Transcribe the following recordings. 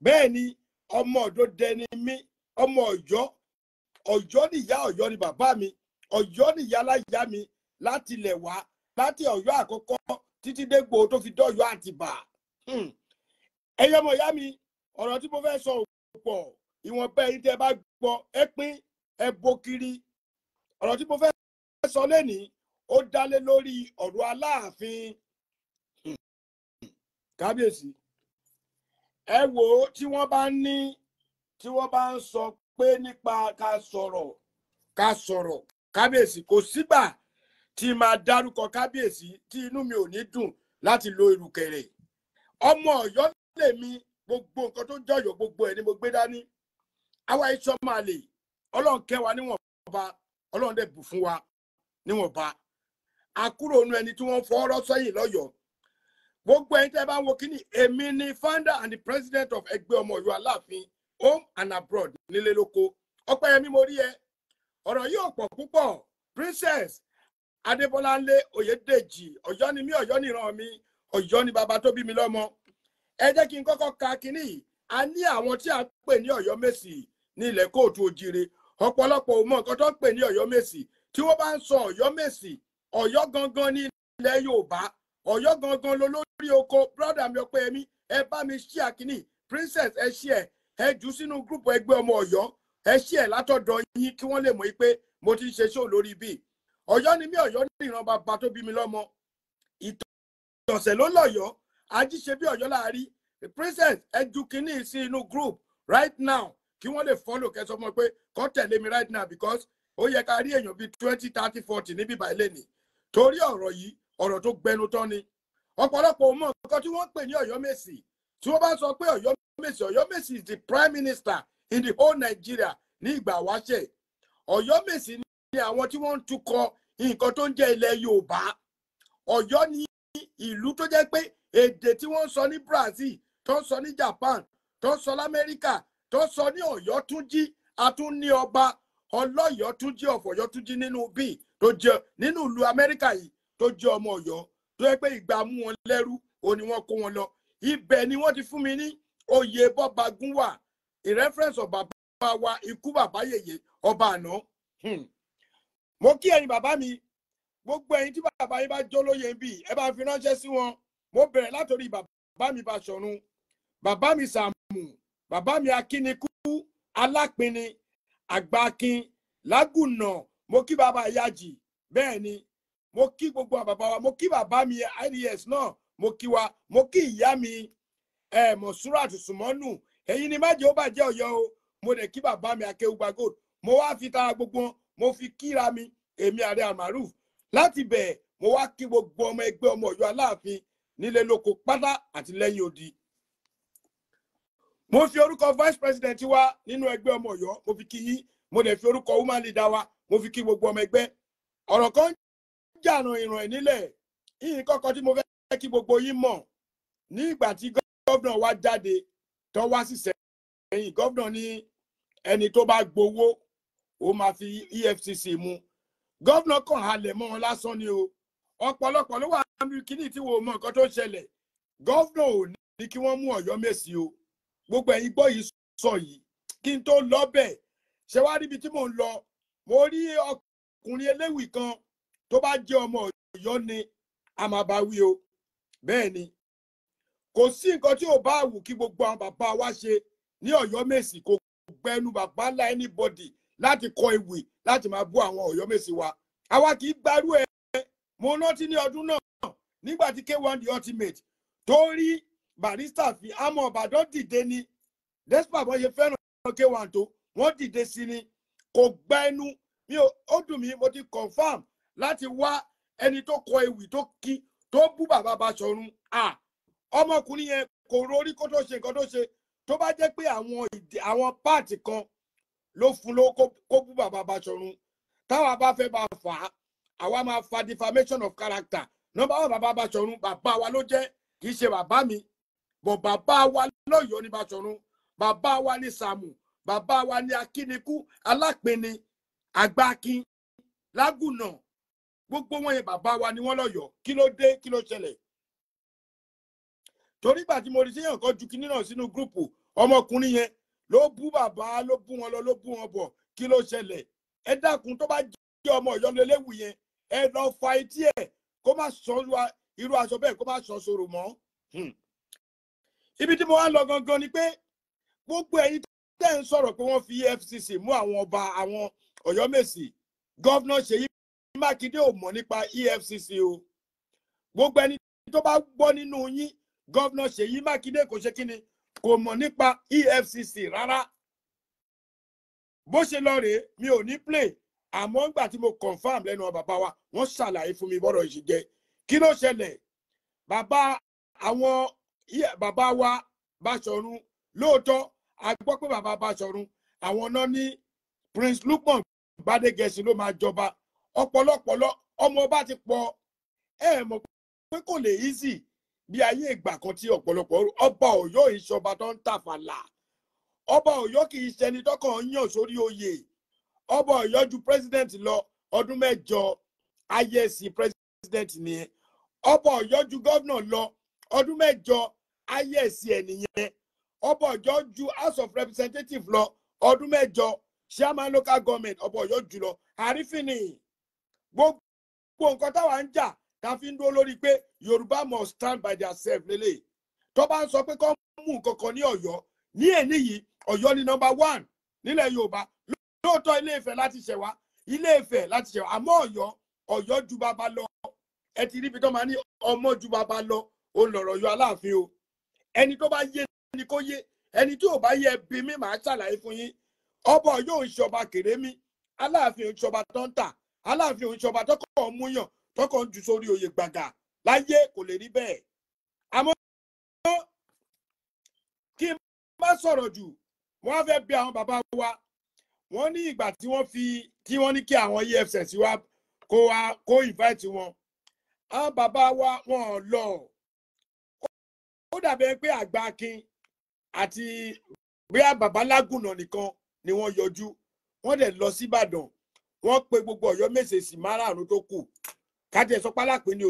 Bẹ́ẹ̀ ni, ọmọ Ọ̀dọ́dẹ ni mí, ọmọ Ọ̀yọ́. Ọ̀yọ́ nìyá, Ọ̀yọ́ ni bàbá mi, Ọ̀yọ́ nìyá láyá mi láti ilẹ̀ wá, láti Ọ̀yọ́ àkọ́kọ́ títí dégbò tó fi dọ́yọ́ Àtìbà. Ẹ̀yin ọmọ ìyá mi, ọ̀rọ̀ tí mo fẹ́ sọ ò pọ̀. Ìwọ̀nba ẹ̀yin tẹ́ ẹ bá gbọ́, ẹ pín, ẹ bo kiri. Ọ̀rọ̀ tí mo fẹ́ sọ lénìí, ó dálé lórí ọ̀rọ̀ Aláàfin. Kábíyèsí, ẹ wò ó, tí wọ́n bá ní, tí wọ́n bá ń sọ pé nípa ká sọ̀rọ̀, ká sọ̀rọ̀, kábíyèsí, kò sígbà tí máa dárúkọ kábíyèsí tí inú mi ò ní dùn láti lo ìrùkẹ̀rẹ̀. Ọmọ Ọ̀yọ́ lèmi, gbogbo nǹkan tó jọyọ̀, gbogbo ẹ̀ ni mo gbé dání. Àwa iṣọ́ máa lè, Ọlọ́run kẹ́ wa níwọ̀nba, Ọlọ́run dẹ̀ bù fún wa níwọ̀nba. Àkúrò nu ẹni tí wọ́n fọ́ọ́rọ́ sẹ́yìn lọ́yọ̀ọ́. Gbogbo ẹ̀yin tẹ́ bá ń wo kíní, èmi ni founder and the president of Ẹgbẹ́ Ọmọ Ọ̀yọ́ Aláàfin home and abroad, nílé lóko. Ọpẹ́yẹmí, mo rí ẹ. Ọ̀rọ̀ yìí ò pọ̀ púpọ̀. Princess Adébọ́láńlé Oyèdèjì, Ọ̀yọ́ ni mí, Ọ̀yọ́ nìran mi, Ọ̀yọ́ ni bàbá tó bí mi lọ́mọ. Ẹ jẹ́ kí n kọ́kọ́ ka kíní yìí. A ní àwọn tí a ń pè ní Ọ̀yọ́mèsì ní ilẹ̀ kóòtù òjìrè. Ọ̀pọ̀lọpọ̀ ò mọ nǹkan tó ń pè ní Ọ̀yọ́mèsì. Tí wọ́n bá ń sọ Ọ̀yọ́mèsì, Ọ̀yọ́ gangan ní ilẹ̀ Yorùbá, Ọ̀yọ́ gangan lolórí oko. Brother mi Ọpẹ́yẹmí, ẹ bá mi ṣí àkíní. Princess, ẹ ṣí ẹ, ẹ jù sínú group Ẹgbẹ́ Ọmọ Ọ̀yọ́. Ẹ ṣí ẹ látọ̀dọ̀ yín kí wọ́n lè mọ̀ pé mo ti ń ṣe show lórí bíi. Ọ̀yọ́ ni mí, Ọ̀yọ́ ní ìran bàbá tó bí mi lọ́mọ. Ìtọ̀sẹ̀ ló lọ́yọ̀ọ́, ajíṣe bí Ọ̀yọ́ láàrí. Princess, ẹ ju kínní sí inú group right now kí wọ́n lè follow. Kẹsàn fún mi pé kó tẹ̀lé mi right now, because ó yẹ ká rí èèyàn bíi 20, 30, 40 níbí báyìí lẹ́nìí, torí ọ̀rọ̀ yìí, ọ̀rọ̀ tó gbẹnu tán ni. Ọ̀pọ̀lọpọ̀ ò mọ nǹkan tí wọ́n ń pè ní Ọ̀yọ́mèsì. Tí wọ́n bá sọ pé Ọ̀yọ́mèsì, Ọ̀yọ́mèsì is the prime minister in the whole Nigeria ní ìgbà wáṣẹ̀. Ọ̀yọ́mèsì ni àwọn tí wọ́n ń tukọ̀ nǹkan tó ń jẹ́ ilẹ̀ Yorùbá. Ọ̀yọ́ ní ìlú tó jẹ́ pé èdè tí wọ́n ń sọ ní Brazil, tó ń sọ ní Japan, tó ń sọ lamẹ́ríkà, tó ń sọ ní Ọ̀yọ́ tún jí. A tún ní ọba Ọlọ́yọ̀ọ́ tún jí ọ̀fọ̀yọ́ tún jí nínú bíi tó jẹ́ nínú ìlú Amẹ́ríkà yìí, tó jẹ́ ọmọ Ọ̀yọ́, tó yẹ pé ìgbà mú wọn lẹ́rú ó ní wọ́n kó wọn lọ. Ibẹ̀ ni wọ́n ti fún mi ní oyè Bọ́bagún wà, in reference of bàbá wa, ikú bàbá yèyé, ọba àná. Mo kí ẹ̀yin bàbá mi, gbogbo ẹ̀yin tí bàbá yín bá jó lóye ń bì, ẹ bá fi ránṣẹ́ sí wọn. Mo bẹ̀rẹ̀ látòrí bàbá mi Báṣọ̀run, bàbá mi Sàmù, bàbá mi Akínikú, Alápinni, Àgbàkin Lágùnà. Mo kí bàbá Ìyájì. Bẹ́ẹ̀ ni, mo kí gbogbo àwọn bàbá wa. Mo kí bàbá mi ids náà, mo kí wa. Mo kí ìyá mi ẹ Mọ̀súràtù Sùmọ́nù. Ẹ̀yin ni má jẹ́ ó bàjẹ́ Ọ̀yọ́ o. Mo dẹ̀ kí bàbá mi Akéwùgbà Gold. Mo wá fi tara gbogbo wọn, mo fi kíra mi, èmi Ààrẹ Almaroof. Láti bẹ̀, mo wá kí gbogbo ọmọ Ẹgbẹ́ Ọmọ Ọ̀yọ́ Aláàfin nílé lóko pátá àti lẹ́yìn odi. Mo fi orúkọ vice president wa nínú Ẹgbẹ́ Ọmọ Ọ̀yọ́, mo fi kí yín. Mo dẹ̀ fi orúkọ woman leader wa, mo fi kí gbogbo ọmọ ẹgbẹ́. Ọ̀rọ̀ kan jàràn ìràn nílẹ̀ yìí kọ́kọ́ tí mo fẹ́ kí gbogbo yín mọ̀. Ní ìgbà tí governor wa jáde tó wá sí sẹ́yìn, governor ní ẹni tó bá gbowó, ó máa fi EFCC mú. Governor kàn halẹ̀ mọ́ wọn lásán ni o. Ọ̀pọ̀lọpọ̀ ló wà níbi kíní tí wò mọ nǹkan tó ń ṣẹlẹ̀. Governor ò ní kí wọ́n mú Ọ̀yọ́mèsì o. Gbogbo ẹ̀yin gbọ́ yìí sọ yìí kí n tó lọ bẹ̀. Ṣé wàá ríbi tí mò ń lọ? Mo rí ọkùnrin eléwì kan, tó bá jẹ́ ọmọ Ọ̀yọ́ ni, a máa bá wí o. Bẹ́ẹ̀ ni, kò sí nǹkan tí ò bá wù kí gbogbo àwọn bàbá wa ṣe ní Ọ̀yọ́mèsì, kò gbẹnu bàbá ńlá anybody láti kọ ewì láti máa bú àwọn Ọ̀yọ́mèsì wa. Àwa kì í gbarú ẹ. Mo rántí ní ọdún náà, nígbà tí K1 The Ultimate tó rí Barrister fi àmọ́ Ìbàdàn dìde ni. Despite bọ́n ṣe fẹ́ràn K1 tó, wọ́n dìde sí ni. Kò gba ẹnu mi ò. Ó dùn mí, mo ti confirm láti wá ẹni tó kọ ewì tó kí tó bú bàbá Báṣọ̀run. À ọmọkùnrin yẹn kò rorí kó tó ṣe nǹkan tó ṣe. Tó bá jẹ́ pé àwọn ìdí àwọn part kan ló fún lówó kó bú bàbá Báṣọ̀run, táwa bá fẹ́ bá fà á, àwa máa fa defamation of character. Number one, bàbá Báṣọ̀run, bàbá wa ló jẹ́, kì í ṣe bàbá mi bọ̀. Bàbá wa lọ́yọ̀ọ́ ní Báṣọ̀run, bàbá wa ní Sàmù, bàbá wa ní Akínikú, Alápinni, Àgbákin Lágùnà. Gbogbo wọn yẹn, bàbá wa ni wọ́n lọ́yọ̀ọ́. Kí ló dé? Kí ló ṣẹlẹ̀? Torí ìgbà tí mo rí séèyàn kan ju kinní náà sínú group, Ọmọkùnrin yẹn ló bú bàbá, ló bú wọn lọ, ló bú wọn bọ̀. Kí ló ṣẹlẹ̀? Ẹ dákun, tó bá jẹ́ ọmọ Ọ̀yọ́ lélẹ́wù yẹn, ẹ lọ fa etí ẹ̀ kó má sọ irú aṣọ bẹ́ẹ̀, kó má sọ sọ̀rọ̀ mọ́. Ibi tí mo wá lọ gangan ni pé gbogbo ẹ̀yin tẹ́ ń sọ̀rọ̀ pé wọ́n fi EFCC mú àwọn ọba àwọn Ọ̀yọ́mèsì, Governor Ṣèyí Mákindé ò mọ̀ nípa EFCC o. Gbogbo ẹni tó bá gbọ́ nínú yín, Governor Ṣèyí Mákindé kò ṣe kíni, kò mọ̀ nípa EFCC rárá. Bó ṣe lọ rèé, mi ò ní play, àmọ́ ńgbà tí mo confirm lẹ́nu bàbá wa, wọ́n ṣàlàyé fún mi bọ́rọ̀ ìṣe jẹ́. Kí ló ṣẹlẹ̀? Bàbá àwọn bàbá wa Báṣọ̀run, lóòótọ́ a gbọ́ pé bàbá Báṣọ̀run àwọn náà ní Prince Lukman Gbádégẹṣin ló máa jọba. Ọ̀pọ̀lọpọ̀ ọmọ ọba ti pọ̀. Ẹ mọ̀ pé kò lè easy bí ayé ìgbà kan tí ọ̀pọ̀lọpọ̀ ọba Ọ̀yọ́ ìṣọba tó ń tàfàlà. Ọba Ọ̀yọ́ kì í ṣẹni tọkàn ń yàn sórí oyè. Ọba Ọ̀yọ́ ju president lọ ọdún 8, ayẹsì president nìyẹn. Ọba Ọ̀yọ́ ju governor lọ ọdún 8, ayẹsì ẹ nìyẹn. Ọba Ọ̀yọ́ ju House of Representatives lọ ọdún 8, chairman local government ọba Ọ̀yọ́ jù lọ. Àrífín ni gbogbo nǹkan táwa ń jà ká fi ń dúró lórí pé Yorùbá must stand by their self lélẹ̀. Tó bá ń sọ pé kọ́ mú nǹkan kan ní Ọ̀yọ́ ní èní yìí, Ọ̀yọ́ ni number 1 nílẹ̀ Yorùbá. Lóòótọ́ Ilé Ifẹ̀ láti ṣẹ̀ wá, Ilé Ifẹ̀ láti ṣẹ̀ wá, àmọ́ Ọ̀yọ́, Ọ̀yọ́ ju bàbá lọ. Ẹ ti ríbi tó máa ní ọmọ ju bàbá lọ, ó lọ̀rọ̀ yọ Aláàfin o. Ẹni tó bá yé ni kó yé, ẹni tí ò bá yé bí mi màá ṣàlàyé fún yín. Ọba Ọ̀yọ́ ò ń ṣọba kèrémí, Aláàfin ò ń ṣọba tó ń tà, Aláàfin ò ń ṣọba tọkọ̀ ń múyàn, tọkọ̀ ń ju sórí oyè gbàgà láyé, kò lè rí bẹ́ẹ̀. Àmọ́ kí n má sọ̀rọ̀ jù, wọ́n á fẹ́ bí àwọn bàbá wa. Wọ́n ní ìgbà tí wọ́n fi tí wọ́n ní kí àwọn EFCC wá kó wá kó invite wọn, àwọn bàbá wa wọn ò lọ. Ó dàbí pé àgbà Akin àti bóyá bàbá Lágùnà nìkan ni wọ́n yọjú. Wọ́n dẹ̀ lọ sí Ìbàdàn, wọ́n pe gbogbo Ọ̀yọ́ mèsèsì márààrún tó kù. Kájẹ sọ pé Alápínì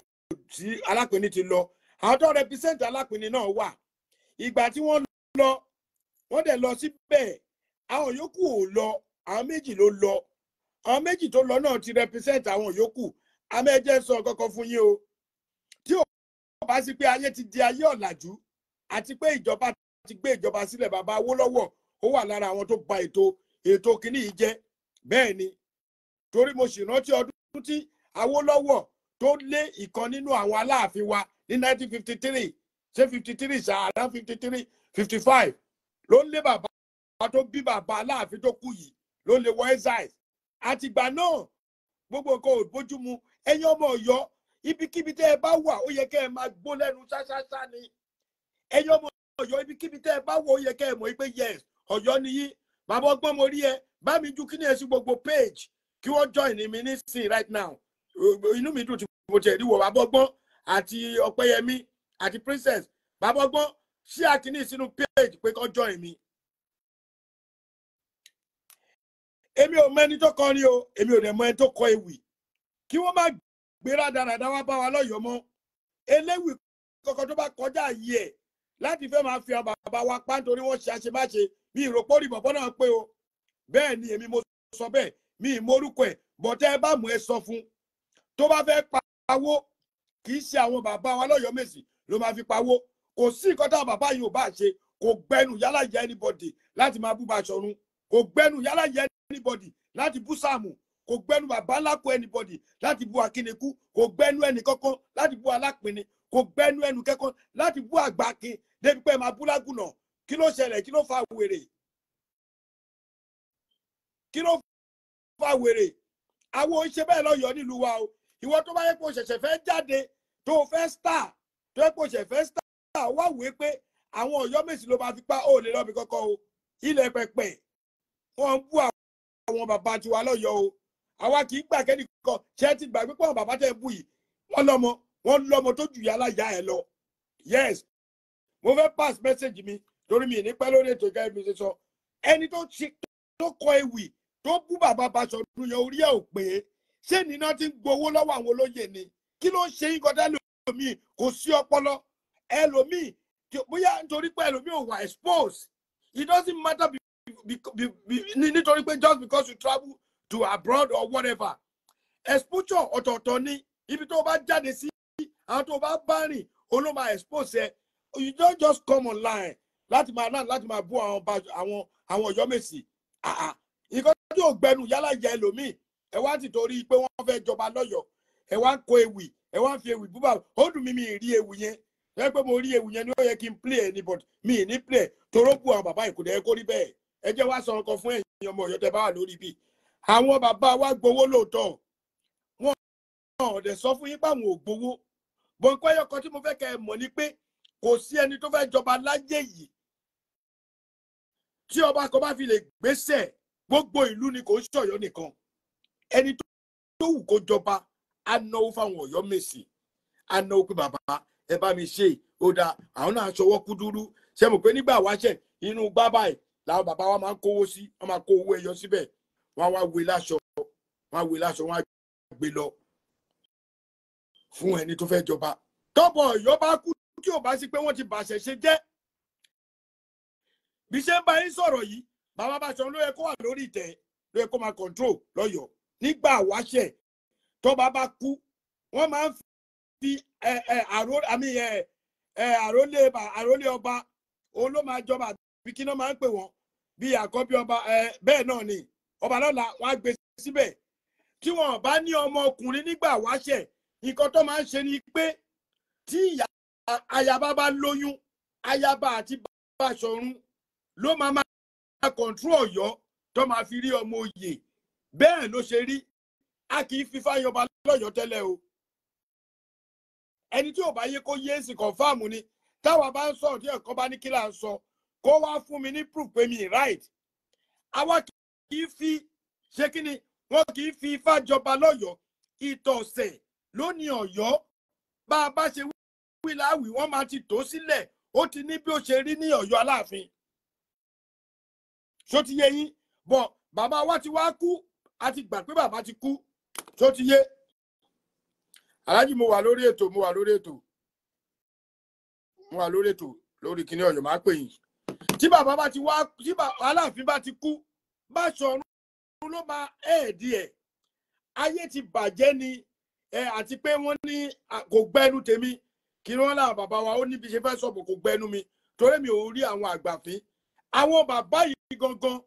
tí Alápínì ti lọ, àwọn tó represent Alápínì náà wà. Ìgbà tí wọ́n lọ, wọ́n dẹ̀ lọ síbẹ̀, àwọn yòókù ò lọ, àwọn méjì ló lọ. Àwọn méjì tó lọ náà ti represent àwọn yòókù. Amẹ́jẹ́ sọ kọ́kọ́ fún yín o, tí ò bá sí pé ayé ti di ayé ọ̀làjú àti pé ìjọba ti gbé ìjọba sílẹ̀, bàbá Awólọ́wọ̀ ó wà lára àwọn tó ba ètò kìíní yìí jẹ́. Bẹ́ẹ̀ ni, torí mo sì rántí ọdún tí Awólọ́wọ̀ tó lé ìkan nínú àwọn Aláàfin wa ní 1953, ṣé 53 ṣáà, 53 55, ló ń lé bàbá tó bí bàbá Aláàfin tó kú yìí, ló lè wọ exile. Àtìgbà náà gbogbo nǹkan ò bójúmu. Ẹ̀yin ọmọ Ọ̀yọ́, ibikíbi tẹ́ ẹ bá wà, ó yẹ kẹ́ ẹ máa gbó lẹ́nu ṣáṣáṣá ni. Ẹ̀yin ọmọ Ọ̀yọ́, ibikíbi tẹ́ ẹ bá wà, ó yẹ kẹ́ ẹ mọ̀ pé yes, Ọ̀yọ́ ni yín. Bàbá ọgbọ́n, mo rí ẹ, bá mi ju kíní ẹ sí gbogbo page kí wọ́n join mi nísìn right now. Inú mi dùn tí mo tẹ̀ rí wọ bàbá ọgbọ́n àti Ọpẹ́yẹmí àti Princess. Bàbá ọgbọ́n, ṣí àkíní sínú page pé kó join mi. Èmi ò mọ ẹni tó kọrin o, èmi ò dẹ̀ mọ ẹni tó kọ ewì. Kí wọ́n má gbé rádaràda wá bá wa lọ́yọ̀ọ́ mọ́. Eléwì kọ̀ọ̀kan tó bá kọjá yìí ẹ̀ láti fẹ́ máa fi àwọn bàbá wa pa nítorí wọ́n ṣe àṣemáṣe, mi ìròpó rí bọ̀bọ́ náà pé o. Bẹ́ẹ̀ ni, èmi mo sọ bẹ́ẹ̀, mi ì morúkọ ẹ̀, bọ̀tẹ́ ẹ bá mú ẹ sọ fún tó bá fẹ́ pawó, kì í ṣe àwọn bàbá wa lọ́yọ̀ọ́ mèsì ló máa fi pawó. Kò sí nǹkan táwọn bàbá yìí ò bá ṣe, kò gbẹnu yálà yẹ anybody láti máa bú Baṣọ̀run, kò gbẹnu yálà yẹ anybody láti bú Sàámù, kò gbẹnu bàbá ńlá kó anybody láti bú Akínikú, kò gbẹnu ẹnì kankan láti bú Alápinni, kò gbẹnu ẹnu kankan láti bú Àgbàkin, débi pé máa bú Lágùnà. Kí ló ṣẹlẹ̀? Kí ló fa wèrè? Kí ló fa wèrè? Àwọn oníṣẹ́ bẹ́ẹ̀ lọ́yọ̀ọ́ nílùú wa o. Ìwọ tó bá yẹ kó ṣẹ̀ṣẹ̀ fẹ́ jáde, tó fẹ́ star, tó yẹ kó ṣẹ̀ fẹ́ star, wá wèé pé àwọn Ọ̀yọ́ mèsì ló máa fi pa, ó lè lọ́bi kọ́kọ́ o. Ilẹ̀ pẹ̀pẹ̀ wọ́n ń bú àwọn bàbá tiwa lọ́yọ̀ọ́ o. Àwa kì í gbà kẹ́nìkan ṣé ti gbàgbé pé àwọn bàbá tẹ̀ ń bú yìí, wọ́n lọ́mọ, wọ́n lọ́mọ tó jù yálà yá ẹ lọ. Yes, mo fẹ́ pass message mi torí mi ní pẹ́ lórí ètò ìkẹ́ mi ṣe sọ. Ẹni tó kọ ewì tó bú bàbá Baṣọ̀run yẹn, orí ẹ̀ ò pé. Ṣé nínà ti ń gbowó lọ́wọ́ àwọn olóyè ni? Kí ló ń ṣe yín kọjá? Lómi kò sí ọpọlọ ẹlòmíì, bóyá nítorí pé ẹlòmíì ò wà expose. It doesn't matter nítorí pé just because you travel to abroad or whatever. Exposure ọ̀tọ̀ọ̀tọ̀ ni. Ibi tó o bá jáde sí, àwọn tó o bá bá rìn, òun ló máa expose ẹ. You don't just come online láti máa bú àwọn ọba, àwọn Ọ̀yọ́mèsì. Nǹkan tí ò gbẹnu yálà jẹ ẹlòmíì, ẹ wá ti torí pé wọ́n fẹ́ jọba lọ́yọ̀ọ́, ẹ wá ń kó ewì, ẹ wá ń fi ewì bú bàbá. Ó dùn mí, mi ì rí ewì yẹn. Ẹ pé mo rí ewì yẹn ni ó yẹ kí n play ẹ ní, but mi ì ní play toró bu àwọn bàbá ìkùdẹ ẹ kó rí bẹ́ẹ̀. Ẹ jẹ́ wá sọ nǹkan fún ẹ̀yin ọmọ Ọ̀yọ́ tẹ́ bá wà lórí bí àwọn bàbá wa gbowó lóòótọ́. Wọn ò dẹ̀ sọ fún yín pé àwọn ò gbowó bọ̀ǹkọ́. Ẹyọ kan tí mo fẹ́ kẹ́ ẹ mọ̀ ni pé kò sí ẹni tó fẹ́ jọba láyé yìí tí ọba kan bá fi lè gbéṣẹ̀, gbogbo ìlú ni, kò ń ṣọ̀yọ́ nìkan. Ẹni tó wù kó jọba á náwó fáwọn Ọ̀yọ́ Mèsì, á náwó pé, "Bàbá, ẹ bá mi ṣe." Ó dáa, àwọn náà ṣọwọ́ kúdúrú. Ṣe mọ̀ pé nígbà wáṣẹ̀, inú gbá báyìí làwọn bàbá wa máa ń kówó sí. Wọ́n máa kó owó ẹyọ síbẹ̀, wọ́n á wá wé láṣọ, wọ́n á wé láṣọ, wọ́n á gbé lọ fún ẹni tó fẹ́ jọba. Tọ́bọ̀ Ọ̀yọ́ bá kú, tí ò bá sí pé wọ́n ti bàṣẹ̀ ṣe jẹ́, bí ṣe ń bá yín sọ̀rọ̀ yìí, bàbá Báṣọ̀run ló yẹ kó wà lórí ìtẹ́, ló yẹ kó máa control lọ́yọ̀ọ́. Nígbà wáṣẹ̀, tọ́ba bá kú, wọ́n máa ń fi ẹ ẹ àró àmì ẹ ẹ àrólé àrólé ọba, òun ló máa jọba, àbí kí náà máa ń pè wọ́n, bí àkọ́bí ọba ẹ. Bẹ́ẹ̀ náà ni ọba lọ́la, wọ́n á gbé síbẹ̀. Tí wọn bá ní ọmọ ọkùnrin nígbà wáṣẹ̀, nǹkan tó máa ń ṣe ni pé tí ìyá ayaba bá lóyún, ayaba àti Báṣọ̀run ló máa máa control Ọ̀yọ́ tó máa fi rí ọmọ oyè. Bẹ́ẹ̀ ló ṣe rí. A kì í fi fáyọba lọ́yọ̀ọ́ tẹ́lẹ̀ o. Ẹni tí ò bá yé, kó yé sí. Confirm ni. Táwa bá ń sọ̀rọ̀, tí ẹ̀kọ́ bá ní kí là ń sọ, kó wá fún mi ní proof pé mi right. Àwa kì í fi ṣe kí ni, wọn kì í fi ifá jọba lọ́yọ̀ọ́. Ìtọ̀sẹ̀ ló ní Ọ̀yọ́. Bá a bá ṣe wí láwì, wọ́n máa ti tó sílẹ̀. Ó ti ní bí ó ṣe rí ní Ọ̀yọ́ Aláàfin. Ṣó ti yé yín? Bọ̀ bàbá wa ti wá kú, a ti gbà pé bàbá ti kú. Ṣó ti yé? Aláàjì, mo wà lórí ètò, mo wà lórí ètò, mo wà lórí ètò lórí kíní Ọ̀yọ́. Máa pè yín. Tí bàbá bá ti wá, tí Aláàfin bá ti kú, Báṣọ̀run ló máa ẹ̀ẹ́dì ẹ̀. Ayé ti bàjẹ́ ni ẹ, àti pé wọ́n ní kò gbẹ́nu tèmi kí wọ́n láwọn bàbá wa. Ó níbi ṣe fẹ́ sọ̀bù, kò gbẹ́nu mi torí mi ò rí àwọn àgbàfín. Àwọn bàbá yìí gangan,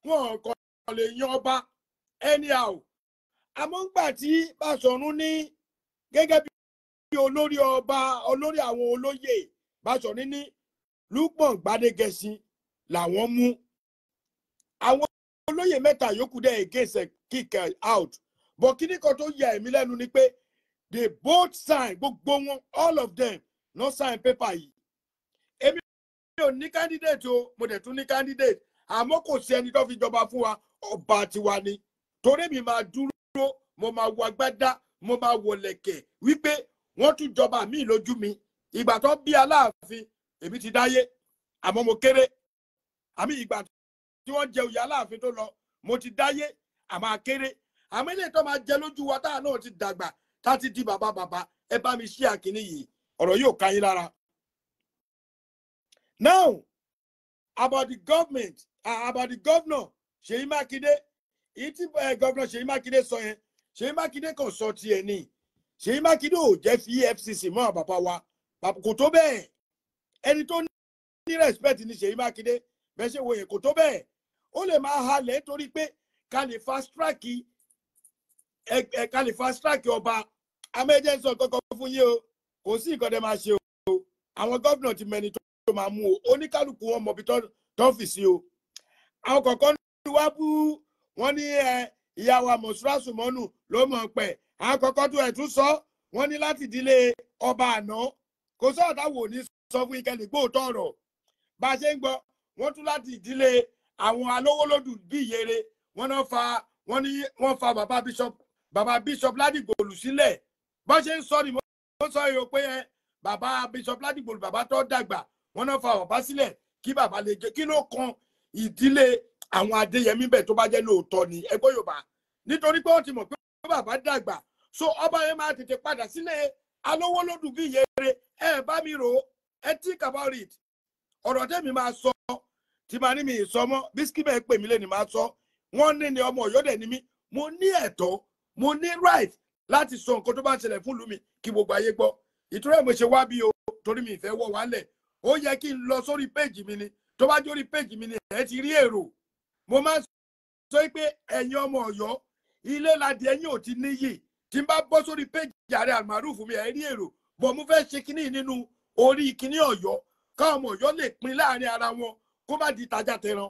wọn kò lè yan ọba anyhow. Àmọ́ ńgbà tí Báṣọ̀run ní gẹ́gẹ́ bí olórí ọba, olórí àwọn olóyè, Báṣọ̀run ní Lúpọ̀n Gbádégẹṣin làwọn mú. Àwọn olóyè mẹ́ta yòókù dẹ̀ against ẹ̀, kick out. But kíní kan tó yà èmi lẹ́nu ni pé they both sign, gbogbo wọn, all of them no sign paper yìí. Èmi ò ní candidate o, mo dẹ̀ tún ní candidate, àmọ́ kò sí ẹni tó fi jọba fún wa, ọba tiwa ni. Torí mi máa dúró, mo máa wọ agbádá, mo máa wọ lẹ̀kẹ̀ wípé wọ́n tún jọba míì lójú mi. Ìgbà tó bí Aláàfin, èmi ti dáyé, àmọ́ mo kéré. Àmì ìgbà tí wọ́n jẹ oyè Aláàfin tó lọ, mo ti dáyé, àmọ́ akéré. Àmọ́ ilé tó máa jẹ lójú wa, táà náà ti dàgbà, tá ti di bàbá bàbá. Ẹ bá mi ṣí àkíní yìí, ọ̀rọ̀ yóò ká yín lára. Now, about the government, about the governor Ṣèyí Mákindé, èyí tí governor Ṣèyí Mákindé sọ yẹn, Ṣèyí Mákindé kàn sọ tiẹ̀ ní. Ṣèyí Mákindé ò jẹ́ fi EFCC mọ́ àwọn bàbá wa. Kò tó bẹ́ẹ̀. Ẹni tó ní respect ní Ṣèyí Mákindé. Bẹ́ẹ̀ ṣe wo yẹn, kò tó bẹ́ẹ̀. Ó lè máa halẹ̀ nítorí pé ká lè fast track ọba amẹ́jẹ́sọ kọ́kọ́ fún yín o. Kò sí nǹkan tẹ́ máa ṣe o. Àwọn gómìnà ti mẹni tó máa mú o. Oníkálukú wọn mọbi tó fi sí o. Àwọn kọ̀ọ̀kan ní wá bú wọn ní ẹ ìyá wa Mọ̀ṣúrà Sùmọ́nù ló mọ̀ pẹ̀. Àwọn kọ̀ọ̀kan tó ẹ̀ tún sọ, wọ́n ní láti ìdílé ọba àná. Kò sọ̀rọ̀ táwọn ò ní sọ fún ikẹ́lẹ̀ gbóòótọ́ ọ̀rọ̀ bá a ṣe ń gbọ́. Wọ́n tún láti ìdílé àwọn alówólódù bí ìyèrè wọ́n náà fa, wọ́n ní wọ́n fa bàbá bishop Ládìgbòlù sílẹ̀. Bọ́n ṣe ń sọ ni mo sọ yìí o, pé ẹ bàbá bishop Ládìgbòlù, bàbá tó dàgbà, wọ́n náà fa bàbá sílẹ̀ kí bàbá lè jẹ. Kí ló kan ìdílé àwọn Adéyẹmí bẹ́ẹ̀? Tó bá jẹ́ lóòótọ́ ni ẹgbẹ́ Yorùbá, nítorí pé wọ́n ti mọ̀ pé bàbá dàgbà, so ọba yẹn máa tètè padà sílẹ̀ alówólódù bí ìyèrè. Ẹ bá mi rò ó, ẹ think about it. Ọ̀rọ̀ tẹ́mi máa sọ Tí màá ní mi ìsọmọ bí skimẹ̀ pè mí lẹ́ni máa sọ. Wọ́n ní ni ọmọ Ọ̀yọ́ dẹ̀ ni mí. Mo ní ẹ̀tọ́, mo ní right láti sọ nǹkan tó bá ń ṣẹlẹ̀ fún ìlú mi kí gbogbo ayé gbọ́. Ìtura ẹ̀ mo ṣe wá bí o, torí mi ìfẹ́ wọ̀ wálẹ̀. Ó yẹ kí n lọ sórí péjì mi ni. Tó bá jórí péjì mi ni ẹ ti rí èrò. Mo máa ń sọ pé ẹ̀yin ọmọ Ọ̀yọ́, ilé ladìẹ yín ò ti níyì. Tí n bá bọ́ sórí péjì Ààrẹ Almaroof mi, ẹ rí èrò. Bọ̀ mo fẹ́ ṣe kinní nínú orí kinní Ọ̀yọ́, káwọn ọmọ Ọ̀yọ́ lè pín láàrin ara wọn kó má di tajà tẹran.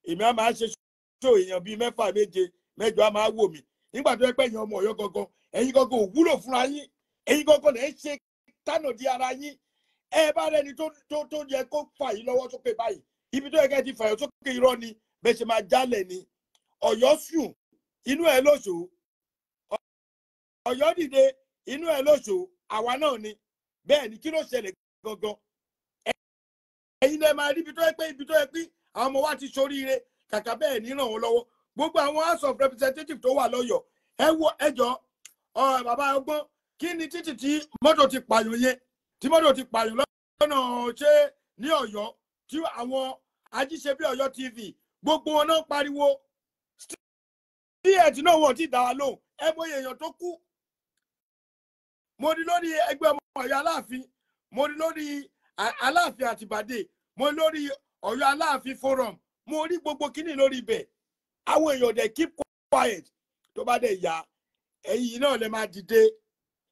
Èmi á máa ṣe ṣó èèyàn bíi 6, 7, 8 á máa wò mí. Nígbà tó yẹ pé ẹ̀yin ọmọ Ọ̀yọ́ gangan, ẹ̀yin gangan ò wúlò fúnra yín, ẹ̀yin gangan lè ṣe tánà di ara yín. Ẹ bá rẹni tó tó yẹ kó fà yín lọ́wọ́ sókè báyìí, ibi tó yẹ kẹ́ ti fà yín sókè irọ́ ni, bẹ́ẹ̀ ṣe máa jálẹ̀ ni. Ọ̀yọ́ sùn, inú ẹ̀ lóṣòó. Ọ̀yọ́ dìde, inú ẹ̀ lóṣòó, àwa náà ni. Bẹ́ẹ̀ ni, kí ló ṣẹlẹ̀ gangan? Ẹ̀yin lẹ máa rí ibi tó yẹ pé ibi tó yẹ pé àwọn ọmọ wa ti ṣoríire, kàkà bẹ́ẹ̀ ní ràn wọ́n lọ́wọ́. Gbogbo àwọn House of Representatives tó wà lọ́yọ̀ọ́, ẹ wo ẹjọ́ bàbá ọgbọ́n, kí ni títì tí mọ́tò ti pààyàn yẹn, tí mọ́tò ti pààyàn lọ́nà ṣé ní Ọ̀yọ́, tí àwọn Ajíṣebí Ọ̀yọ́ TV gbogbo wọn náà pariwo. State náà wọ́n ti dá wa lóhùn. Ẹ mọ èèyàn tó kú. Mo rí lórí ẹgbẹ́ ọmọ Ọ̀yọ́ Aláàfin, mo rí lórí Aláàfin Àtìbàdè, mo rí lórí Ọ̀yọ́ Aláàfin forum, mo rí gbogbo kíní lórí ibẹ̀. Àwọn èèyàn dẹ̀ keep quiet. Tó bá dẹ̀ yá, ẹ̀yin náà lè máa dìde,